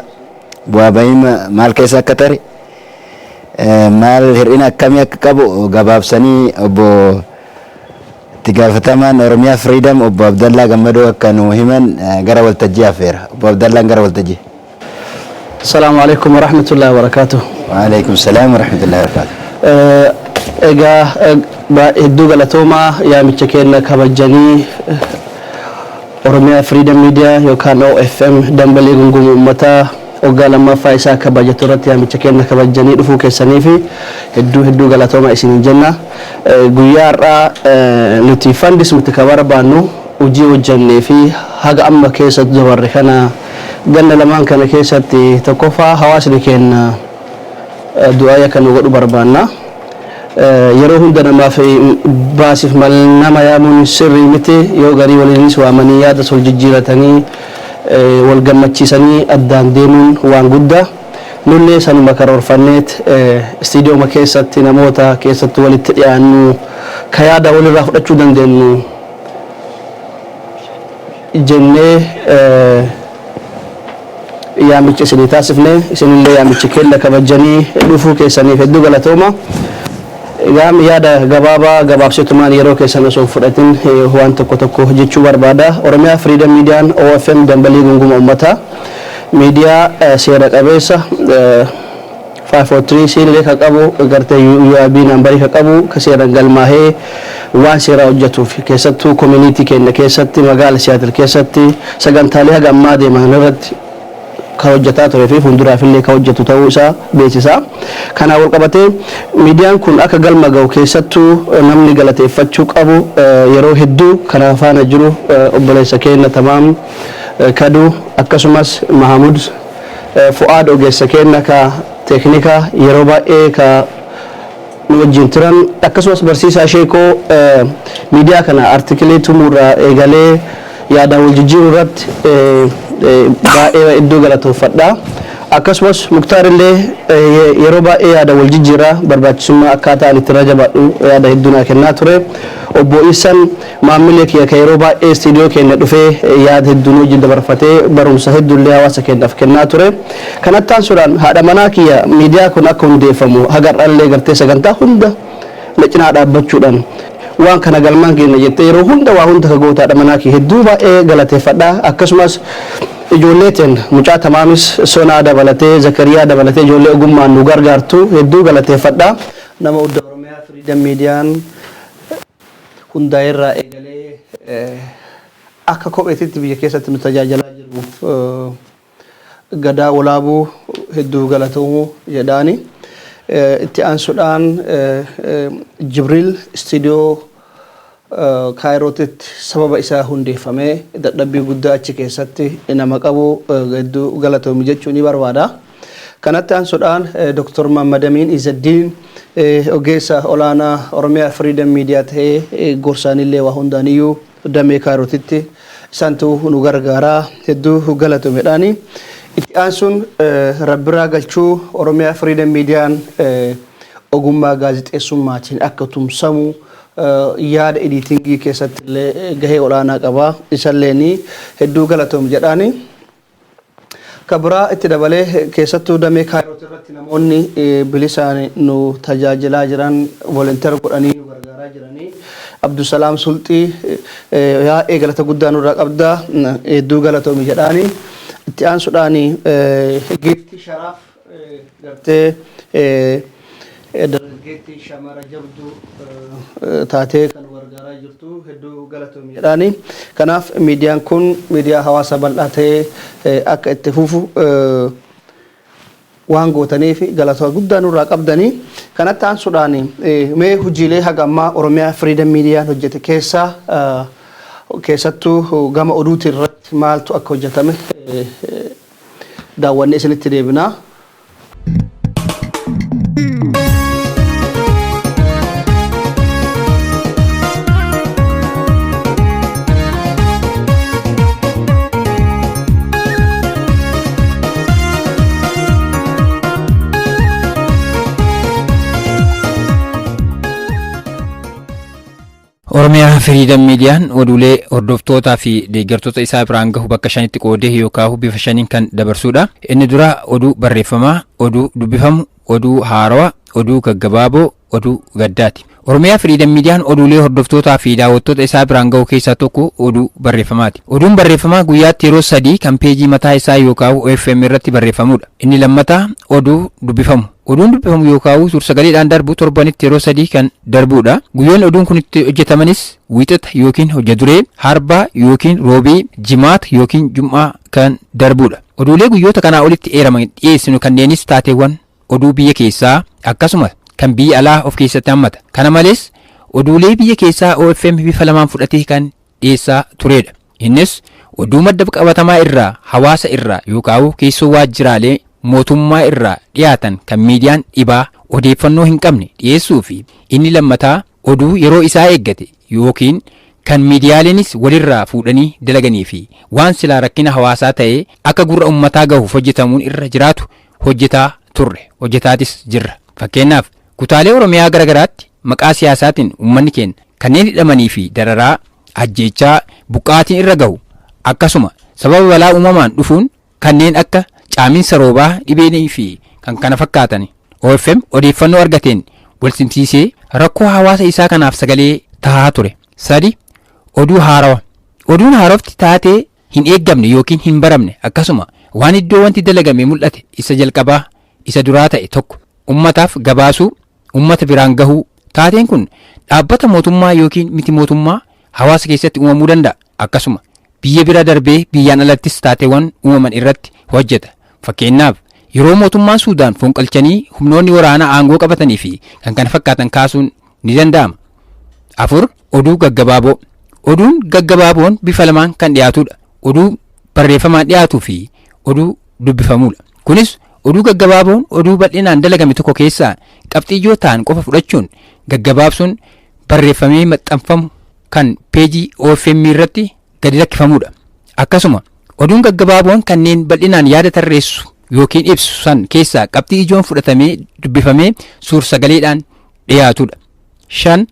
bu'aa bahii maal keessa akka tare, maal hir'ina akkamii akka qabu gabaabsanii obbo Itti gaafatamaan Oromiyaa Freedom obbo Abdallaa Gammadoo akka nu himan gara waltajjii affeera. Obbo Abdallaan gara waltajjii. Asalaamu alaikum warahmatullahi wabarakatuh. Waalaikum salaam warahmatullahi wabarakatuh. Egaa hedduu galatoomaa, yaamicha keenya kabajanii Oromiyaa Freedom Media yookaan OFM dambalii gungumuu uummataa waggaa lammaffaa isaa kabajatu irratti yaamicha keenya kabajanii dhufuu keessanii fi hedduu hedduu galatoomaa isiniin jenna. Guyyaa har'aa nuti fundis miti ka barbaannu, hojii hojjannee fi haga amma keessa dabarre kana ganna lamaan kana keessatti tokkoffaa hawaasni keenya du'aa akka nu godhu barbaanna. Yeroo hunda namaaf baasiif mal nama yaamuun sirrii miti. Yoo garii waliinis waamanii yaada sol jijjiiratanii wal gammachiisanii addaan deemuun waan guddaa. Nullee sanuma karoorfanneet istiidiyooma keessatti namoota keessatti walitti dhiyaannu ka yaada walirraa fudhachuu dandeenyu jennee yaamicha isinii taasifne. Isinillee yaamicha keenya kabajanii dhufuu keessaniif hedduu galatooma. Egaa yaada gabaabaa gabaabsitumaan yeroo keessan osoo hin fudhatin waan tokko tokko jechuu barbaada. Oromiyaa Freedom Miidiyaan OFM dambalii gunguma uummataa miidiyaa seera qabeessa 543 illee ka qabu, gartee UIB numberii ka qabu, ka seeraan galmaahee waan seeraa hojjetuuf, keessattuu community keenya keessatti, magaala Siyaatil keessatti sagantaalee haga ammaa deeman irratti ka hojjetaa turee fi fuulduraaf illee ka hojjetu ta'uu isaa beeksisa. Kanaan wal qabatee miidiyaan kun akka galma ga'u keessattuu namni galateeffachuu qabu yeroo hedduu kana faana jiru obboleessa keenya Tamaam Kaduu, akkasumas Mahamud Fu'aad, ogeessa keenya ka teeknikaa yeroo baay'ee ka nu wajjin turan, akkasumas barsiisaa Sheekoo miidiyaa kana artikilee tumuurraa eegalee yaadaan wal jijjiiruu irratti baay'ee iddoo galatoofadha. Akkasumas Muktaar illee yeroo baay'ee yaada wal jijjiiraa barbaachisummaa akkaataa ani itti jabaadhu yaada hedduu naa kennaa ture. Obbo Ibsan maamilee kiyya kan yeroo baay'ee istiidiyoo keenya dhufee yaada hedduu nu wajjin dabarfatee barumsa hedduu illee hawaasa keenyaaf kennaa ture. Kanatti aansuudhaan haadha manaa kiyya miidiyaa kun akka hundeeffamu haga har'allee gartee sagantaa hunda na cinaa dhaabbachuudhaan waan kana galmaan keenya jettee yeroo hunda waa hunda ka goota haadha manaa kiyya hedduu baay'ee galateeffadha. Akkasumas ijoollee teen mucaa Tamaamis Sonaa dabalatee, Zakariyaa dabalatee, ijoollee ogummaan nu gargaartu hedduu galateeffadha. Nama Udda Oromiyaa Freedom Miidiyaan hundaa'eerraa eegalee akka kopheetitti biyya keessatti nu tajaajilaa jiruuf Gadaa Walaabuu hedduu galatoomuu jedhaani. Itti aansuudhaan Jibriil istiidiyoo Kaayirootitti sababa isaa hundeeffamee dadhabbii guddaa achi keessatti nama qabu hedduu galatoomi jechuu ni barbaada. Kanatti aansuudhaan Dr. Mammadamiin Izaddiin ogeessa olaanaa Oromiyaa Freedom Media ta'ee gorsaanillee waa hundaaniyyuu damee Kaayirootitti isaantu nu gargaaraa, hedduu galatoomedhaani. Itti aansuun Rabbiraa Galchuu Oromiyaa Freedom Miidiyaan ogummaa gaazexeessummaatiin akka tumsamu yaada editingii keessatti illee gahee olaanaa qaba. Isallee hedduu galatoom jedhaani. Kabiraa itti dabalee keessattuu damee Kaayiroot irratti namoonni bilisaan nu tajaajilaa jiran, volunteer godhanii nu gargaaraa jiranii, Abdusalaam Sulxii yaa'ee galata guddaa nurraa qabdaa, hedduu galatoomi jedhaani. Itti aansuudhaan Geettii Sharaaf gartee dargaggeettii shamara jabduu taatee kan gargaaraa jirtu hedduu galatoomi jedhaani. Kanaaf miidiyaan kun miidiyaa hawaasa bal'aa ta'ee akka itti fufu waan gootaniif galata guddaa nurraa qabdanii. Kanatti aansuudhaan mee hojiilee haga ammaa Oromiyaa Freedom Miidiyaan hojjete keessaa keessattuu gama oduutii irratti maaltu akka hojjetame daawwannee isinitti deebinaa. Oromiyaa Freedom Miidiyaan oduulee hordoftootaa fi deeggartoota isaa biraan gahu bakka shanitti qoodee yookaan bifa shaniin kan dabarsudha. Inni dura oduu barreeffamaa, oduu dubbifamu, oduu haarawaa, oduu gaggabaaboo, Oduu gaddaati. Oromiyaa Firiidam Miidiyaan oduulee hordoftootaa fi daawwattoota isaa biraan gahu keessaa tokko oduu barreeffamaati. Oduun barreeffamaa guyyaatti yeroo 3 kan peejii mataa isaa yookaan OFM irratti barreeffamudha. Inni lammataa oduu dubbifamu. Oduun dubbifamu yookaan suur-sagaleedhaan darbu torbanitti yeroo 3 kan darbudha. Guyyoonni oduun kun itti hojjetamanis Wiixata yookiin hojja duree, Harbaa yookiin Roobii, Jimaata yookiin Jum'aa kan darbudha. Oduulee guyyoota kanaa olitti eeraman dhiyeessinu kanneenis taateewwan oduu biyya keessaa akkasuma kan biyya alaa of keessatti hammata. Kana malees oduulee biyya keessaa OFM bifa lamaan fudhatee kan dhiyeessaa turedha. Innis oduu madda qabatamaa irraa hawaasa irraa yookaan keessoo waajjiraalee mootummaa irraa dhiyaatan kan miidiyaan dhibaa odeeffannoo hin qabne dhiyeessuu fi inni lammataa oduu yeroo isaa eeggate yookiin kan miidiyaaleenis walirraa fuudhanii dalaganii fi waan silaa rakkina hawaasaa ta'ee akka gurra ummataa gahuuf hojjetamuun irra jiraatu hojjetaa turre, hojjetaatis jirra. Fakkeenyaaf, kutaalee Oromiyaa gara garaatti maqaa siyaasaatiin ummanni keenya kanneen hidhamanii fi dararaa, ajjeechaa, buqqaatiin irra gahu akkasuma sababa balaa uumamaan dhufuun kanneen akka caaminsa roobaa, dhibeenii fi kan kana fakkaatan OFM odeeffannoo argateen walsimsiisee rakkoo hawaasa isaa kanaaf sagalee tahaa ture. 3, Oduu haarawa. Oduun haarofti taatee hin eeggamne yookiin hin baramne akkasuma waan iddoo wanti dalagame mul'ate isa jalqabaa, isa duraa ta'e tokko ummataaf gabaasuu, ummata biraan gahuu. Taateen kun dhaabbata mootummaa yookiin miti mootummaa hawaasa keessatti uumamuu danda'a. Akkasuma biyya bira darbee biyyaan alattis taateewwan uumaman irratti hojjeta. Fakkeenyaaf, yeroo mootummaan Suudaan fonqolchanii humnoonni waraanaa aangoo qabatanii fi kan kana fakkaatan kaasuun ni danda'ama. 4, Oduu gaggabaaboo. Oduun gaggabaaboon bifa lamaan kan dhiyaatudha. Oduu barreeffamaan dhiyaatuu fi oduu dubbifamuudha. Kunis oduu gaggabaaboon oduu bal'inaan dalagame tokko keessaa qabxii ijoo ta'an qofa fudhachuun gaggabaabsuun barreeffamee maxxanfamu kan peejii OFM irratti gadi lakkifamudha. Akkasuma oduun gaggabaaboon kanneen bal'inaan yaada tarreessu yookiin ibsu san keessaa qabxii ijoon fudhatamee dubbifamee suur-sagaleedhaan dhiyaatudha. 5,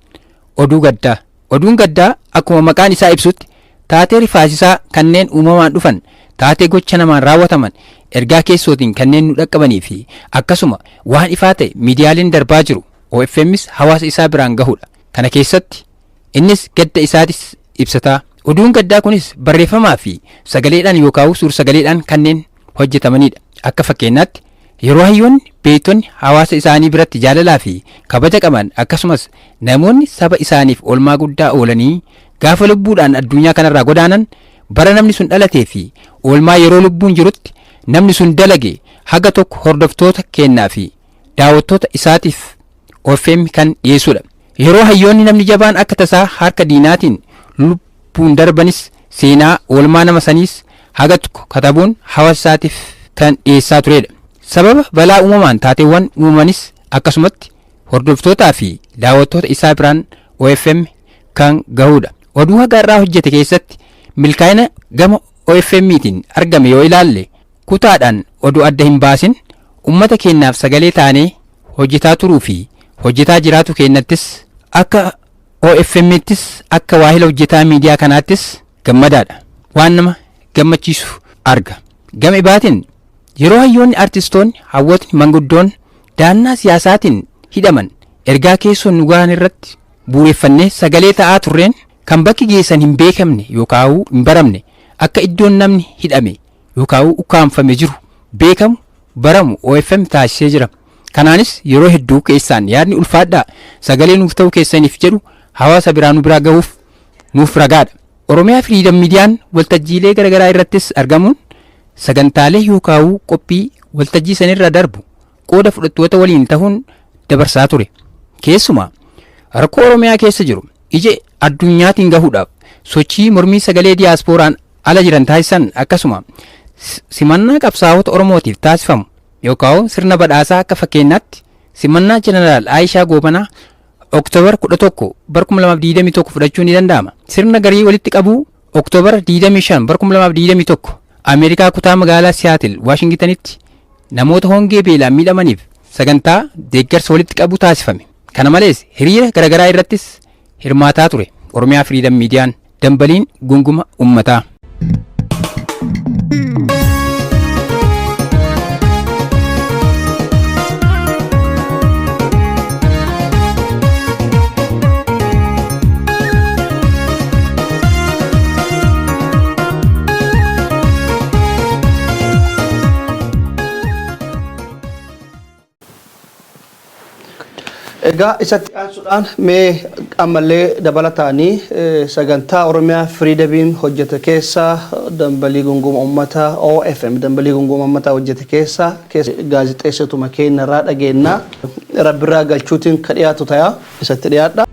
Oduu gaddaa. Oduun gaddaa akkuma maqaan isaa ibsutti taatee rifaasisaa kanneen uumamaan dhufan, taatee gocha namaan raawwataman, ergaa keessootiin kanneen nu dhaqqabanii fi akkasuma waan ifaa ta'e miidiyaaleen darbaa jiru OFMs hawaasa isaa biraan gahudha. Kana keessatti innis gadda isaatis ibsataa. Oduun gaddaa kunis barreeffamaa fi sagaleedhaan yookaan suur-sagaleedhaan kanneen hojjetamanidha. Akka fakkeenyaatti yeroo hayyoonni, beektonni hawaasa isaanii biratti jaalalaa fi kabaja qaban akkasumas namoonni saba isaaniif oolmaa guddaa oolanii gaafa lubbuudhaan addunyaa kanarraa godaanan bara namni sun dhalatee fi oolmaa yeroo lubbuun jirutti namni sun dalage haga tokko hordoftoota kennaa fi daawwattoota isaatiif OFM kan dhiyeessudha. Yeroo hayyoonni namni jabaan akka tasaa harka diinaatiin lubbuun darbanis seenaa oolmaa nama saniis haga tokko katabuun hawaasa isaatiif kan dhiyeessaa turedha. Sababa balaa uumamaan taateewwan uumamanis akkasumatti hordoftootaa fi daawwattoota isaa biraan OFM kan gahudha. Oduu haga irraa hojjete keessatti milkaa'ina gama OFM'tiin argame yoo ilaalle kutaadhaan oduu adda hin baasin ummata keenyaaf sagalee taanee hojjetaa turuu fi hojjetaa jiraatu keenyattis akka OFM'ttis akka waahila hojjetaa miidiyaa kanaattis gammadaadha. Waan nama gammachiisu arga. Gama ibaatiin yeroo hayyoonni artistoonni hawwatni manguddoon daannaa siyaasaatiin hidhaman ergaa keessoon nu gahan irratti bu'uureffannee sagalee ta'aa turreen kan bakki geessan hin beekamne yookaan hin baramne akka iddoon namni hidhame yookaan ukkaamfame jiru beekamu baramu OFM taasisee jira. Kanaanis yeroo hedduu keessaan yaadni ulfaadhaa sagalee nuuf ta'uu keessaniif jedhu hawaasa biraa nu biraa gahuuf nuuf ragaadha. Oromiyaa Firiidam Miidiyaan waltajjiilee garaagaraa irrattis argamuun sagantaalee yookaan qophii waltajjii sanirra darbu qooda fudhattoota waliin ta'uun dabarsaa ture. Keessumaa rakkoo Oromiyaa keessa jiru ija addunyaatiin gahuudhaaf sochii mormii sagalee diyaaspooraan ala jiran taasisan akkasuma simannaa qabsaa'ota Oromootiif taasifamu yookaan sirna badhaasaa akka fakkeenyaatti simannaa Jeneraal Aayishaa Goobanaa Oktoobar 11 bara 2021 fudhachuun ni danda'ama. Sirna garii walitti qabuu Oktoobar 25 bara 2021 Ameerikaa kutaa magaalaa Siyaatil Waashingitanitti namoota hongee beelaan miidhamaniif sagantaa deeggarsa walitti qabu taasifame. Kana malees hiriira garaagaraa irrattis hirmaataa ture. Oromiyaa Firiidam Miidiyaan dambaliin gunguma uummataa. Egaa isatti aansuudhaan mee ammallee dabalataanii sagantaa Oromiyaa Freedomiin hojjete keessa dambalii gunguma uummataa OFM dambalii gunguma uummataa hojjete keessa gaazexeessituma keenya irraa dhageenna rabbirraa galchuutiin ka dhiyaatu ta'a isatti dhiyaadha.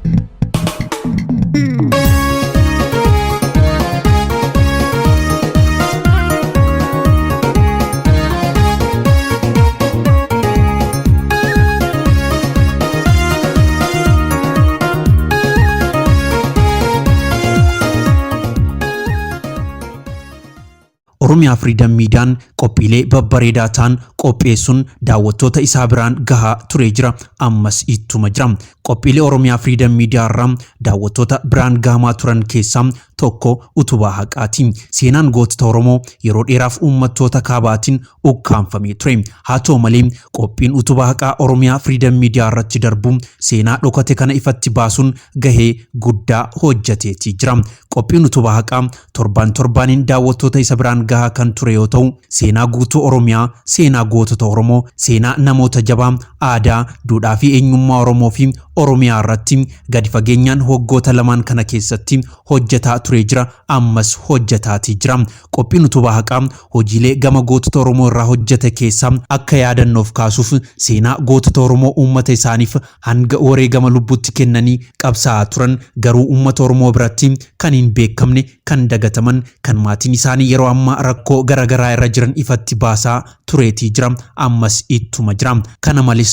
Oromiyaa Freedom Miidiyaan qophiilee babbareedaa ta'an qopheessuun daawwattoota isaa biraan gahaa turee jira. Ammas ittuma jira. Qophiilee Oromiyaa Freedom Miidiyaa irraa daawwattoota biraan gahamaa turan keessaa tokko utubaa haqaati. Seenaan gootota Oromoo yeroo dheeraaf uummattoota kaabaatiin ukkaamfamee ture. Haa ta'u malee qophiin utubaa haqaa Oromiyaa Freedom Miidiyaa irratti darbu seenaa dhokate kana ifatti baasuun gahee guddaa hojjeteetii jira. Qophiin utubaa haqaa torban torbaaniin daawwattoota isa biraan gahaa kan ture yoo ta'u, seenaa guutuu Oromiyaa, seenaa gootota Oromoo, seenaa namoota jabaa, aadaa, duudhaa fi eenyummaa Oromoo fi Oromiyaa irratti gadi fageenyaan waggoota lamaan kana keessatti hojjetaa turee jira. Ammas hojjetaatii jira. Qophiin utubaa haqaa hojiilee gama gootota Oromoo irraa hojjete keessaa akka yaadannoof kaasuuf seenaa gootota Oromoo uummata isaaniif hanga wareegama lubbuutti kennanii qabsaa'aa turan garuu uummata Oromoo biratti kan hin beekamne, kan dagataman, kan maatiin isaanii yeroo ammaa rakkoo garaagaraa irra jiran ifatti baasaa tureetii jira. Ammas ittuma jira. Kana malees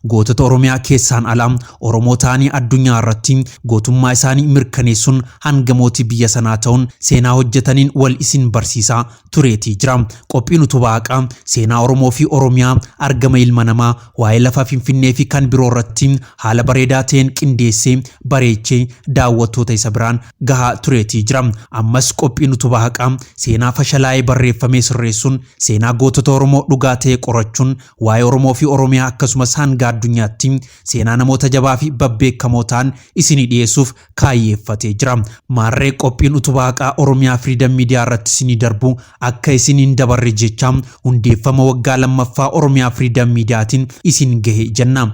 gootota Oromiyaa keessaan alaa Oromoo ta'anii addunyaa irratti gootummaa isaanii mirkaneessuun hanga mootii biyya sanaa ta'uun seenaa hojjetaniin wal isin barsiisaa tureetii jira. Qophiin utubaa haqaa seenaa Oromoo fi Oromiyaa argama ilma namaa waa'ee lafa Finfinnee fi kan biroo irratti haala bareedaa ta'een qindeessee bareechee daawwattoota isa biraan gahaa tureetii jira. Ammas qophiin utubaa haqaa seenaa fashalaa'ee barreeffamee sirreessuun seenaa gootota Oromoo dhugaa ta'e qorachuun waa'ee Oromoo fi Oromiyaa akkasumas hanga addunyaatti seenaa namoota jabaa fi babbeekamoo ta'an isinii dhiyeessuuf kaayyeeffatee jira. Maarree qophiin utubaa haqaa Oromiyaa Freedom Miidiyaa irratti isinii darbu akka isin hin dabarre jecha hundeeffama waggaa lammaffaa Oromiyaa Freedom Miidiyaatiin isin gahe jenna.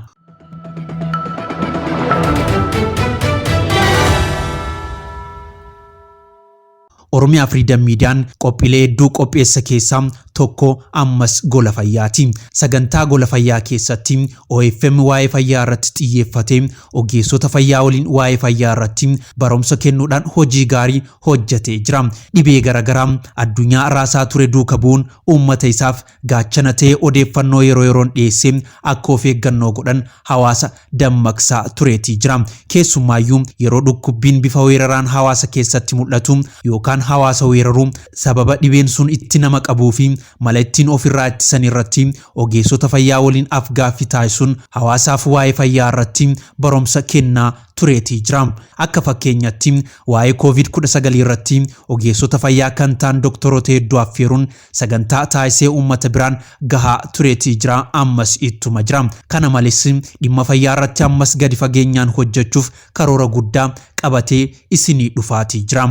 Oromiyaa Freedom Miidiyaan qophiilee hedduu qopheessa keessaa tokko ammas gola fayyaati. Sagantaa gola fayyaa keessatti OFM waa'ee fayyaa irratti xiyyeeffatee ogeessota fayyaa waliin waa'ee fayyaa irratti barumsa kennuudhaan hojii gaarii hojjetee jira. Dhibee garaagaraa addunyaa raasaa ture duuka bu'uun uummata isaaf gaachana ta'ee odeeffannoo yeroo yeroon dhiyeessee akka of eeggannoo godhan hawaasa dammaqsaa tureetii jira. Keessumaayyuu yeroo dhukkubbiin bifa weeraraan hawaasa keessatti mul'atu yookaan hawaasa weeraruu sababa dhibeen sun itti nama qabuu fi mala ittiin ofirraa ittisan irratti ogeessota fayyaa waliin afgaaffii taasisuun hawaasaaf waa'ee fayyaa irratti barumsa kennaa tureetii jira. Akka fakkeenyatti waa'ee COVID-19 irratti ogeessota fayyaa kan ta'an doktoroota hedduu affeeruun sagantaa taasisee uummata biraan gahaa tureetii jira. Ammas ittuma jira. Kana malees dhimma fayyaa irratti ammas gadi fageenyaan hojjechuuf karoora guddaa qabatee isinii dhufaatii jira.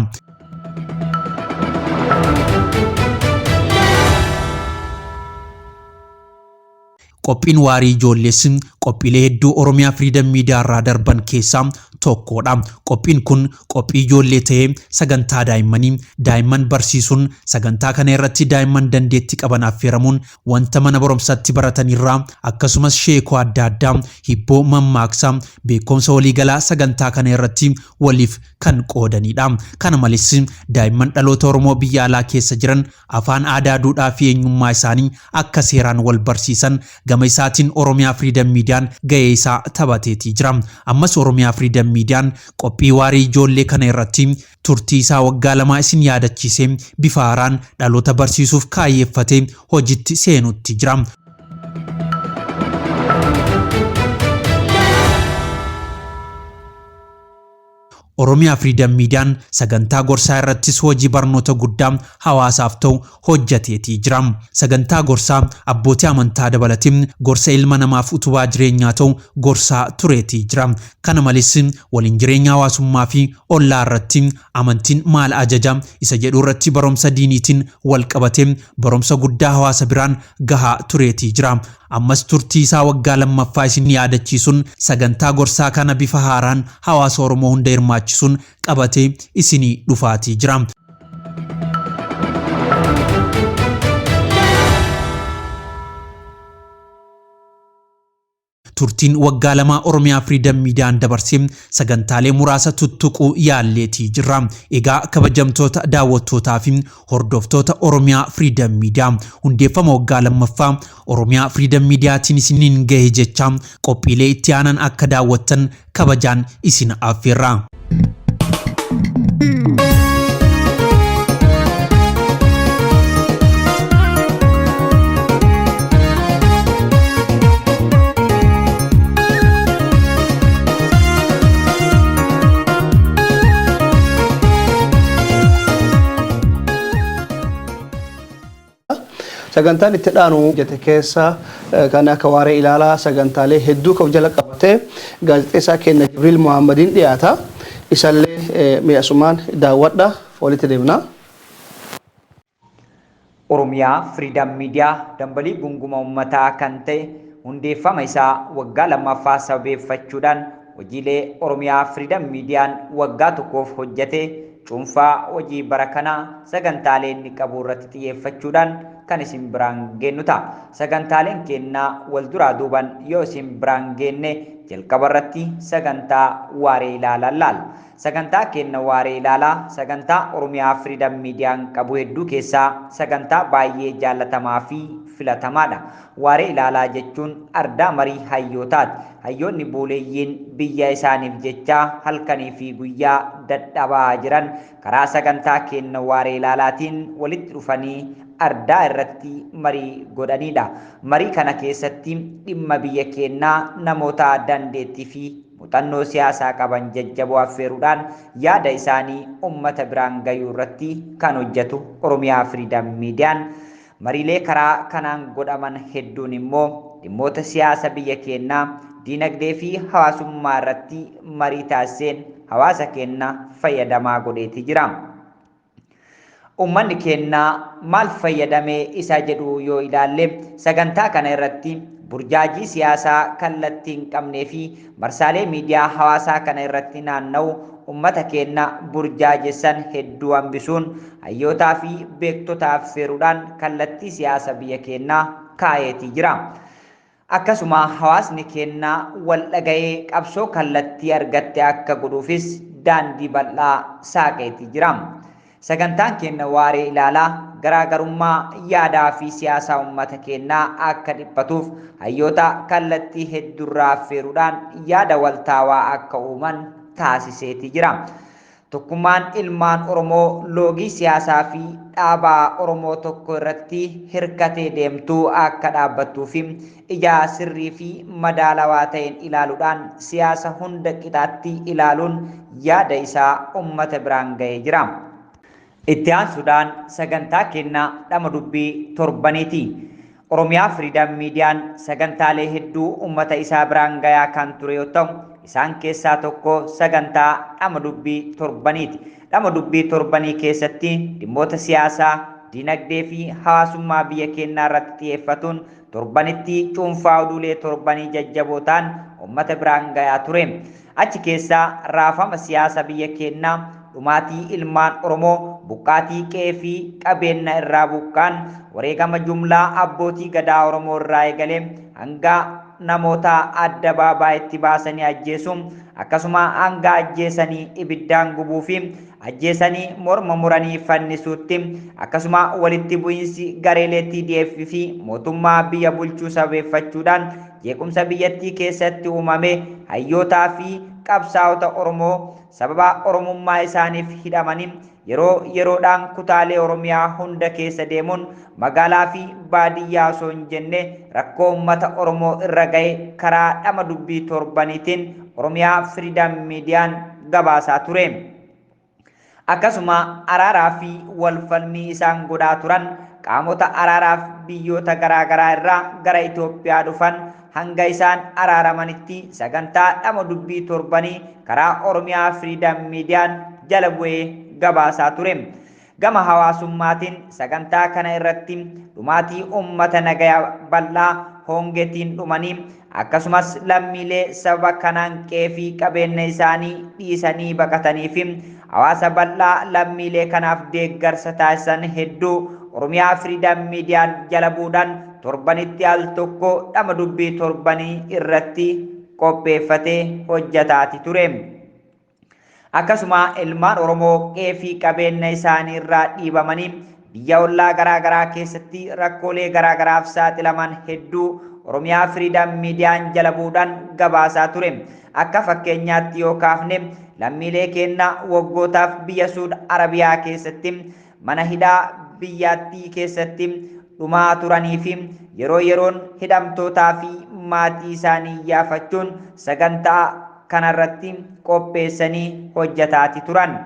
Qophiin waarii ijoollees qophiilee hedduu Oromiyaa Freedom Miidiyaa irraa darban keessaa tokkodha. Qophiin kun qophii ijoollee ta'ee sagantaa daa'immanii daa'imman barsiisuun sagantaa kana irratti daa'imman dandeettii qaban affeeramuun wanta mana barumsaatti baratan irraa akkasumas sheekoo adda addaa hibboo mammaaksaa beekumsa waliigalaa sagantaa kana irratti waliif kan qoodanidha. Kana malees daa'imman dhaloota Oromoo biyya alaa keessa jiran afaan aadaa, duudhaa fi eenyummaa isaanii akka seeraan wal barsiisan gama isaatiin Oromiyaa Freedom Miidiyaan gahee isaa taphateetii jira. Ammas Oromiyaa Freedom Miidiyaan qophii waarii ijoollee kana irratti turtii isaa waggaa lamaa isin yaadachiisee bifa haaraan dhaloota barsiisuuf kaayyeeffatee hojiitti seenutti jira. Oromiyaa Freedom Miidiyaan sagantaa gorsaa irrattis hojii barnoota guddaa hawaasaaf ta'u hojjateetii jira. Sagantaa gorsaa abbootii amantaa dabalatee gorsa ilma namaaf utubaa jireenyaa ta'u gorsaa tureetii jira. Kana malees waliin jireenya hawaasummaa fi ollaa irratti amantiin maal ajaja isa jedhu irratti barumsa diiniitiin wal qabatee barumsa guddaa hawaasa biraan gahaa tureetii jira. Ammas turtii isaa waggaa lammaffaa isin yaadachiisuun sagantaa gorsaa kana bifa haaraan hawaasa Oromoo hunda hirmaachisuun qabatee isinii dhufaatii jira. Turtiin waggaa lamaa Oromiyaa Freedom Miidiyaan dabarsee sagantaalee muraasa tuttuquu yaalleetii jirra. Egaa kabajamtoota daawwattootaa fi hordoftoota Oromiyaa Freedom Miidiyaa, hundeeffama waggaa lammaffaa Oromiyaa Freedom Miidiyaatiin isiniin gahe jecha qophiilee itti aanan akka daawwattan kabajaan isin affeerra. Sagantaan itti dhaanu jete keessa kan akka waaree ilaalaa sagantaalee hedduu kan jala qabatee gaazexeessaa keenya Jibriil Muhammadiin dhiyaata. Isallee mi'asumaan daawwadha, walitti deemna. Oromiyaa Freedom Miidiyaa dambalii gunguma uummataa kan ta'e hundeeffama isaa waggaa lammaffaa sababeeffachuudhaan hojiilee Oromiyaa Freedom Miidiyaan waggaa tokkoof hojjete cuunfaa hojii bara kanaa sagantaalee inni qabu irratti xiyyeeffachuudhaan kan isin biraan geennu ta'a. Sagantaaleen kennaa wal duraa duuban yoo isin biraan geenne jalqaba irratti sagantaa waaree ilaalaa laalla. Sagantaa kenna waaree ilaalaa sagantaa Oromiyaa Freedom Miidiyaan qabu hedduu keessaa sagantaa baay'ee jaallatamaa fi filatamaadha. Waaree ilaalaa jechuun ardaa marii hayyootaati. Hayyoonni buuleeyyiin biyya isaaniif jecha halkanii fi guyyaa dadhabaa jiran karaa sagantaa kenna waaree ilaalaatiin walitti dhufanii ardaa irratti marii godhanidha. Marii kana keessatti dhimma biyya keenyaa namoota dandeettii fi muuxannoo siyaasaa qaban jajjaboo affeeruudhaan yaada isaanii uummata biraan gayuu irratti kan hojjetu Oromiyaa Freedom Miidiyaan. Mariilee karaa kanaan godhaman hedduun immoo dhimmoota siyaasa biyya keenyaa, diinagdee fi hawaasummaa irratti marii taasiseen hawaasa keenya fayyadamaa godheeti jira. Uummanni keenya maal fayyadamee isa jedhu yoo ilaalle sagantaa kana irratti burjaajii siyaasaa kallattii hin qabnee fi marsaalee miidiyaa hawaasaa kana irratti naanna'u uummata keenya burjaajessan hedduu hambisuun hayyootaa fi beektota affeeruudhaan kallattii siyaasa biyya keenyaa kaa'eetii jira. Akkasuma hawaasni keenya wal dhaga'ee qabsoo kallattii argatte akka godhuufis daandii bal'aa saaqeetii jira. Sagantaan keenya waaree ilaalaa garaagarummaa yaadaa fi siyaasaa uummata keenyaa akka dhiphatuuf hayyoota kallattii hedduurraa affeeruudhaan yaada waltaawaa akka uuman taasiseeti jira. Tokkummaan ilmaan Oromoo loogii siyaasaa fi dhaabaa Oromoo tokko irratti hirkatee deemtuu akka dhaabbattuu fi ija sirrii fi madaalawaa ta'een ilaaluudhaan siyaasa hunda qixaatti ilaaluun yaada isaa uummata biraan ga'ee jira. Itti aansuudhaan sagantaa kennaa dhama dubbii torbaniiti. Oromiyaa Freedom Miidiyaan sagantaalee hedduu uummata isaa biraan gayaa kan ture yoo ta'u, isaan keessaa tokko sagantaa dhama dubbii torbaniiti. Dhama dubbii torbanii keessatti dhimmoota siyaasaa, diinagdee fi hawaasummaa biyya keenyaa irratti xiyyeeffatuun torbanitti cuunfaa oduulee torbanii jajjaboo ta'an uummata biraan gayaa ture. Achi keessaa raafama siyaasa biyya keenyaa, dhumaatii ilmaan Oromoo, buqqaatii qe'ee fi qabeenya irraa buqqaan, wareegama jumlaa abbootii gadaa Oromoo irraa eegalee hanga namoota adda baabaa itti baasanii ajjeesuun, akkasuma hanga ajjeesanii ibiddaan gubuu fi ajjeesanii morma muranii fannisuutti, akkasuma walitti bu'iinsi gareelee TDF fi mootummaa biyya bulchuu sababeeffachuudhaan jeequmsa biyyattii keessatti uumame, hayyootaa fi qabsaa'ota Oromoo sababa Oromummaa isaaniif hidhamanii yeroo yeroodhaan kutaalee Oromiyaa hunda keessa deemuun magaalaa fi baadiyyaa osoo hin jenne rakkoo uummata Oromoo irra ga'e karaa dhama dubbii torbaniitiin Oromiyaa Freedom Miidiyaan gabaasaa ture. Akkasuma araaraa fi walfalmii isaan godhaa turan qaamota araaraaf biyyoota garaagaraa irraa gara Itoophiyaa dhufan hanga isaan araaramanitti sagantaa dhama dubbii torbanii karaa Oromiyaa Firiidam Miidiyaan jala bu'ee gabaasaa ture. Gama hawaasummaatiin sagantaa kana irratti dhumaatii uummata nagaya bal'aa hongeetiin dhumanii, akkasumas lammiilee sababa kanaan qe'ee fi qabeenya isaanii dhiisanii baqatanii fi hawaasa bal'aa lammiilee kanaaf deeggarsa taasisan hedduu Oromiyaa Firiidam Miidiyaan jala bu'uudhaan torbanitti al tokko dhama dubbii torbanii irratti qopheeffatee hojjetaati ture. Akkasuma ilmaan Oromoo qe'ee fi qabeenya isaanii irraa dhiibamanii biyya ollaa garaa garaa keessatti rakkoolee garaa garaaf saaxilaman hedduu Oromiyaa Firiidam Miidiyaan jala bu'uudhaan gabaasaa ture. Akka fakkeenyaatti yoo kaafne, lammiilee keenya waggootaaf biyya Suud Arabiyaa keessatti mana hidhaa biyyattii keessatti dhumaa turanii fi yeroo yeroon hidhamtootaa fi maatii isaanii iyyaafachuun sagantaa kanarratti qopheessanii hojjetaati turan.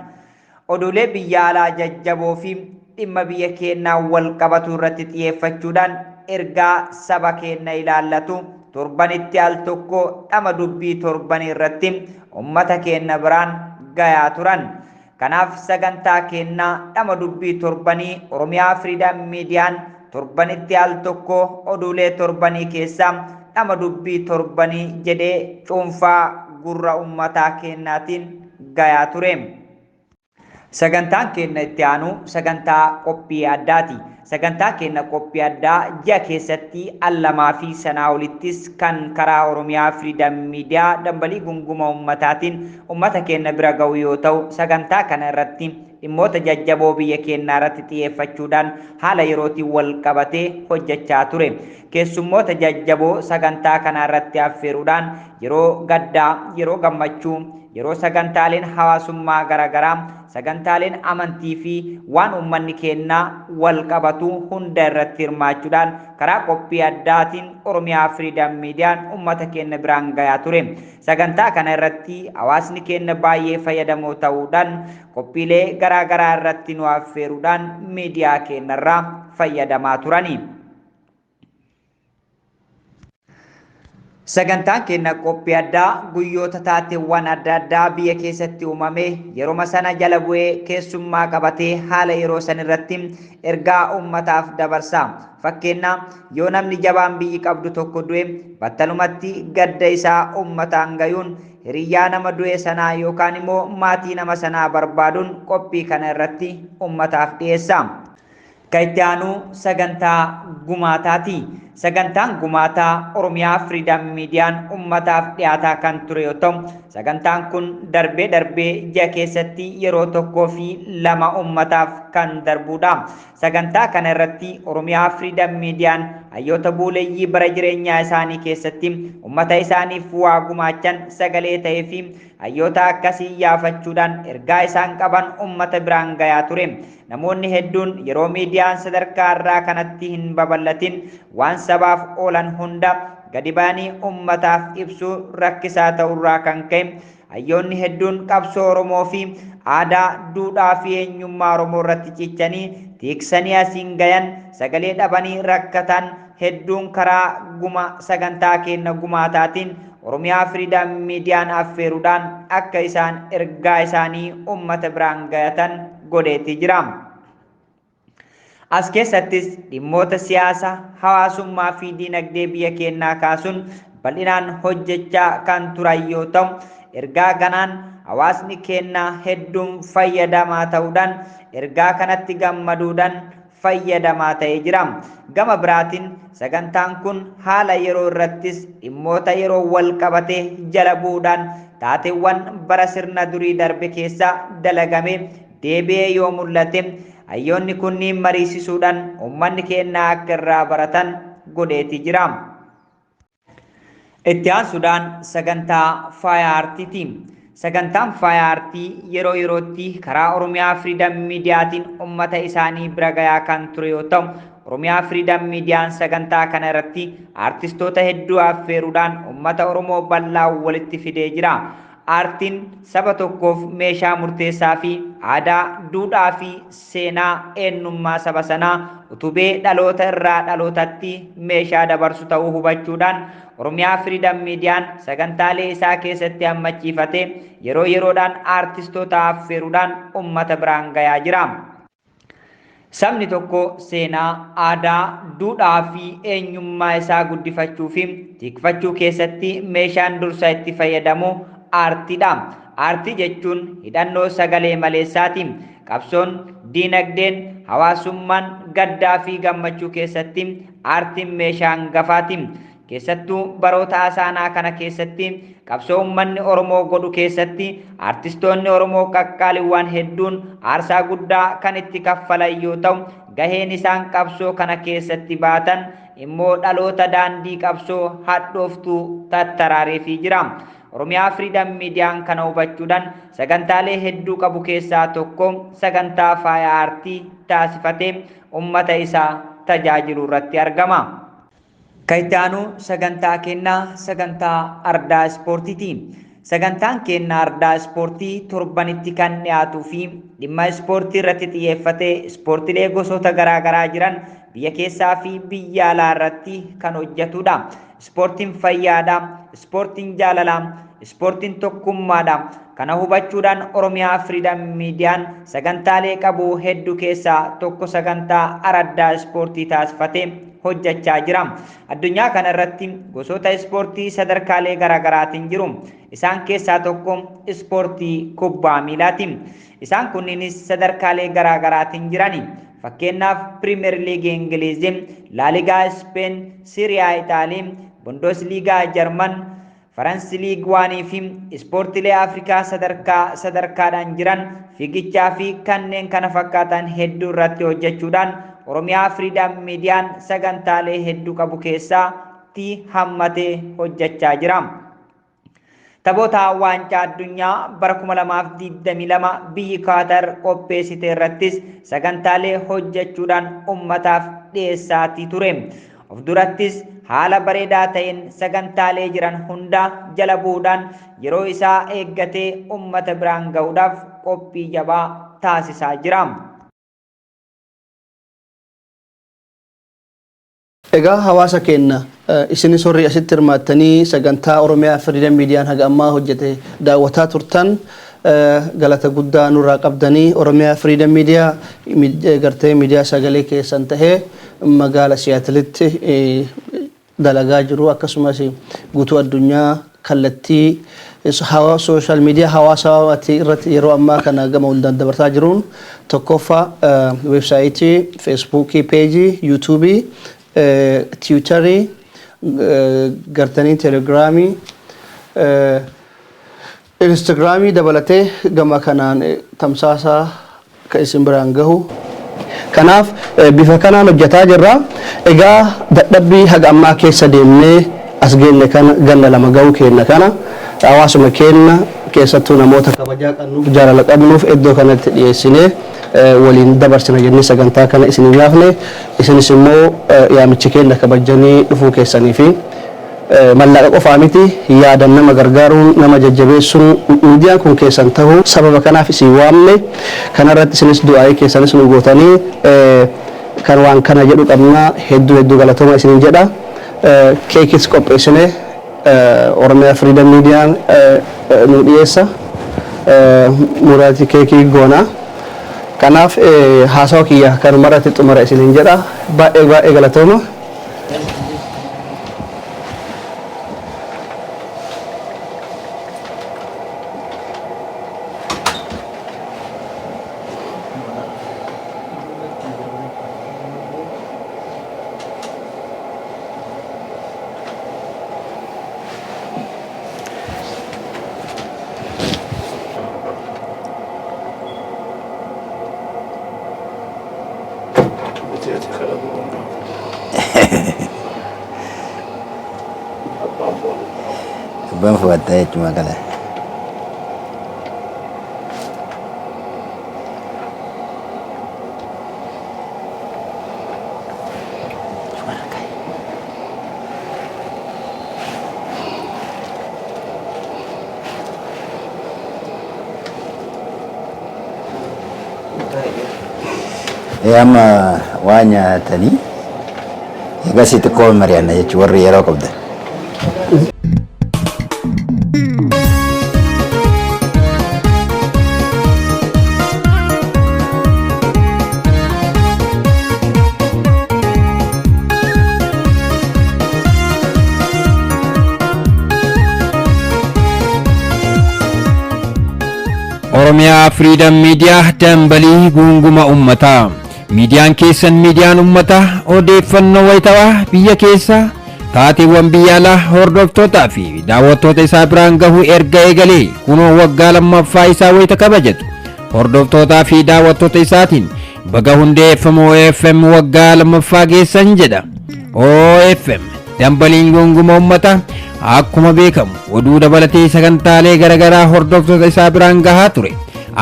Oduulee biyya alaa jajjaboo fi dhimma biyya keenyaa wal qabatu irratti xiyyeeffachuudhaan ergaa saba keenya ilaallatu torbanitti al tokko dhama dubbii torbanii irratti ummata keenya biraan gayaa turan. Kanaaf sagantaa keenyaa dhama dubbii torbanii Oromiyaa Firiidam Miidiyaan torbanitti al tokko oduulee torbanii keessaa dhama dubbii torbanii jedhee cuunfaa gurra ummataa keenyaatiin gayaa ture. Sagantaan keenya itti aanu sagantaa qophii addaati. Sagantaa keenya qophii addaa ji'a keessatti al lamaa fi sanaa olittis kan karaa Oromiyaa Firiidam Miidiyaa dambalii gunguma ummataatiin ummata keenya bira ga'u yoo ta'u, sagantaa kana irratti dhimmoota jajjaboo biyya keenyaa irratti xiyyeeffachuudhaan haala yerootiin wal qabatee hojjechaa ture. Keessummoota jajjaboo sagantaa kana irratti affeeruudhaan yeroo gaddaa, yeroo gammachuu, yeroo sagantaaleen hawaasummaa garaagaraa, sagantaaleen amantii fi waan uummanni keenyaa wal qabatu hunda irratti hirmaachuudhaan karaa qophii addaatiin Oromiyaa Firiidam Miidiyaan uummata keenya biraan gayaa ture. Sagantaa kana irratti hawaasni keenya baay'ee fayyadamoo ta'uudhaan qophiilee garaagaraa irratti nu affeeruudhaan miidiyaa keenyarraa fayyadamaa turani. Sagantaan keenya qophii addaa guyyoota taateewwan adda addaa biyya keessatti uumame yeroo sana jala bu'ee keessummaa qabatee haala yeroo san irratti ergaa uummataaf dabarsa. Fakkeenya, yoo namni jabaan biyyi qabdu tokko du'e, battalumatti gadda isaa uummataan gayuun hiriyyaa nama du'e sanaa yookaan immoo maatii nama sanaa barbaaduun qophii kana irratti uummataaf dhiyeessa. Kan itti aanu sagantaa gumaataati. Sagantaan gumaataa Oromiyaa Firiidam Miidiyaan uummataaf dhiyaataa kan ture yoo ta'u, sagantaan kun darbee darbee ji'a keessatti yeroo tokkoo fi lama uummataaf kan darbudha. Sagantaa kana irratti Oromiyaa Firiidam Miidiyaan hayyoota buuleeyyii bara jireenyaa isaanii keessatti uummata isaaniif waa gumaachan sagalee ta'ee fi hayyoota akkasii yaafachuudhaan ergaa isaan qaban uummata biraan gayaa ture. Namoonni hedduun yeroo miidiyaan sadarkaa irraa kanatti hin babal'atin waan sabaaf oolan hunda gadi ba'anii uummataaf ibsuu rakkisaa ta'urraa kan ka'e, hayyoonni hedduun qabsoo Oromoo fi aadaa, duudhaa fi eenyummaa Oromoo irratti cichanii tiiksanii asiin gayan sagalee dhabanii rakkatan hedduun karaa guma sagantaa keenya gumaataatiin Oromiyaa Firiidam Miidiyaan affeeruudhaan akka isaan ergaa isaanii uummata biraan gayatan godheetii jira. As keessattis dhimmoota siyaasaa, hawaasummaa fi diinagdee biyya keenyaa kaasuun bal'inaan hojjechaa kan turan yoo ta'u, ergaa kanaan hawaasni keenya hedduun fayyadamaa ta'uudhaan ergaa kanatti gammaduudhaan fayyadamaa ta'ee jira. Gama biraatiin sagantaan kun haala yeroo irrattis dhimmoota yeroo wal qabatee jala bu'uudhaan taateewwan bara sirna durii darbe keessa dalagame deebi'ee yoo mul'ate hayyoonni kunniin mariisisuudhaan uummanni keenya akka irraa baratan godheeti jira. Itti aansuudhaan sagantaa faaya aartiiti. Sagantaan faaya aartii yeroo yerootti karaa Oromiyaa Firiidam Miidiyaatiin uummata isaanii bira gayaa kan ture yoo ta'u, Oromiyaa Firiidam Miidiyaan sagantaa kana irratti aartistoota hedduu affeeruudhaan uummata Oromoo bal'aa walitti fidee jira. Aartiin saba tokkoof meeshaa murteessaa fi aadaa, duudhaa fi seenaa eenyummaa saba sanaa utubee dhaloota irraa dhalootatti meeshaa dabarsu ta'uu hubachuudhaan Oromiyaa Freedom Miidiyaan sagantaalee isaa keessatti hammachiifatee yeroo yeroodhaan aartistoota affeeruudhaan uummata biraan gayaa jira. Sabni tokko seenaa, aadaa, duudhaa fi eenyummaa isaa guddifachuu fi tikfachuu keessatti meeshaan dursa itti fayyadamu aartiidha. Aartii jechuun hidhannoo sagalee maleessaati. Qabsoon, diinagdeen, hawaasummaan, gaddaa fi gammachuu keessatti aartiin meeshaa hangafaati. Keessattuu baroota asaanaa kana keessatti qabsoo uummanni Oromoo godhu keessatti aartistoonni Oromoo qaqqaaliiwwan hedduun aarsaa guddaa kan itti kaffalan yoo ta'u, gaheen isaan qabsoo kana keessatti baatan immoo dhaloota daandii qabsoo hadhooftuu tattaraareefii jira. Oromiyaa Freedom Miidiyaan kana hubachuudhaan sagantaalee hedduu qabu keessaa tokko sagantaa faaya aartii taasifatee uummata isaa tajaajilu irratti argama. Kayitaanuu sagantaa kennaa sagantaa ardaa ispoortiiti. Sagantaan kennaa ardaa ispoortii torbanitti kan dhiyaatuu fi dhimma ispoortii irratti xiyyeeffatee ispoortiilee gosoota garaagaraa jiran biyya keessaa fi biyya alaa irratti kan hojjetudha. Ispoortiin fayyaadha, ispoortiin jaalalaa, ispoortiin tokkummaadha. Kana hubachuudhaan Oromiyaa Freedom Miidiyaan sagantaalee qabu hedduu keessaa tokko sagantaa araddaa ispoortii taasifatee hojjechaa jira. Addunyaa kana irratti gosoota ispoortii sadarkaalee garaagaraatiin jiru. Isaan keessaa tokko ispoortii kubbaa miilaati. Isaan kunniinis sadarkaalee garaagaraatiin jirani. Fakkeenyaaf Pirimeer Liigii Ingilizii, Laaligaa Ispeen, Siriyaa Itaalii, Bundesliigaa Jarman, Faransi Liig waanii fi ispoortiilee Afrikaa sadarkaa sadarkaadhaan jiran fiigichaa fi kanneen kana fakkaatan hedduu irratti hojjechuudhaan Oromiyaa Freedom Miidiyaan sagantaalee hedduu qabu keessatti hammatee hojjechaa jira. Taphoota waancaa addunyaa bara 2022 biyyi Kaatar qopheessite irrattis sagantaalee hojjechuudhaan uummataaf dhiyeessaatii ture. Of durattis haala bareedaa ta'een sagantaalee jiran hunda jala bu'uudhaan yeroo isaa eeggatee uummata biraan ga'uudhaaf qophii jabaa taasisaa jira. Egaa hawaasa keenya isinis warri asitti hirmaattanii sagantaa Oromiyaa Freedom Miidiyaan haga ammaa hojjete daawwataa turtan galata guddaa nurraa qabdanii. Oromiyaa Freedom Miidiyaa gartee miidiyaa sagalee keessan tahee magaala Siyaatilitti dalagaa jiru, akkasumas guutuu addunyaa kallattii social media hawaasaa irratti yeroo ammaa kana gama hundaan dabarsaa jiruun, tokkoffaa weebsaayitii, Feesbuukii peejii, Yuutuubii, Tiwutarii, gartanii Telegiraamii, Instagiraamii dabalatee gama kanaan tamsaasaa kan isin biraan gahu. Kanaaf bifa kanaan hojjetaa jirra. Egaa dadhabbii haga ammaa keessa deemnee as geenne kana, ganna 2 gahuu keenya kana, hawaasuma keenya keessattuu namoota kabajaa qabnuuf, jaalala qabnuuf iddoo kanatti dhiyeessinee waliin dabarsina jennee sagantaa kana isin yaafne. Isinis immoo yaamichi keenya kabajanii dhufuu keessanii fi mallaqa qofaa miti, yaadan nama gargaaruun, nama jajjabeessuun, miidiyaan kun keessan ta'uu sababa kanaaf isin waamne. Kanarratti isinis du'aa'ii keessanis nu gootanii kan waan kana jedhu qabna. Hedduu hedduu galatooma isinin jedha. Keekis qopheessine Oromiyaa Freedom Miidiyaan nu dhiyeessa, muraatii keekii goona. Kanaaf haasawa kiyya kanumarratti xumura isinin jedha. Baay'ee baay'ee galatooma. Abbaan fu'attaa jechuudha kala. Amma waa nyaatanii eegasii xiqqoo mari'anna jechuun warri yeroo qabdan. Oromiyaa Freedom Media, dambalii guunguma uummataa. Miidiyaan keessan, miidiyaan uummataa, odeeffannoo wayitawaa biyya keessaa, taateewwan biyya alaa hordoftootaa fi daawwattoota isaa biraan gahuu erga eegalee kunoo waggaa lammaffaa isaa wayita kabajatu, hordoftootaa fi daawwattoota isaatiin baga hundeeffama OFM waggaa lammaffaa geessan jedha. OFM dambaliin guunguma uummataa akkuma beekamu oduu dabalatee sagantaalee garaagaraa hordoftoota isaa biraan gahaa ture.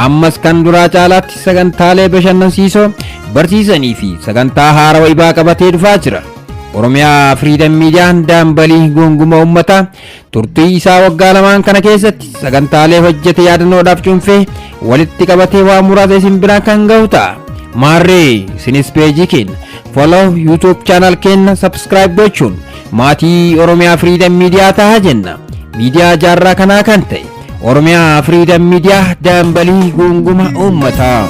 Ammas kan duraa caalaatti sagantaalee bashannansiisoo, barsiisanii fi sagantaa haarawaa ibaa qabatee dhufaa jira. Oromiyaa Freedom Miidiyaan dambalii guunguma uummataa turtii isaa waggaa 2n kana keessatti sagantaalee hojjete yaadannoodhaaf cuunfee walitti qabatee waa muraasa isin biraan kan gahu ta'a. Maarree, isinis peejii keenya follow, YouTube channel keenya subscribe gochuun maatii Oromiyaa Freedom Miidiyaa ta'a jenna. Miidiyaa jaarraa kanaa kan ta'e Oromiyaa Freedom Miidiyaa, dambalii guunguma uummataa.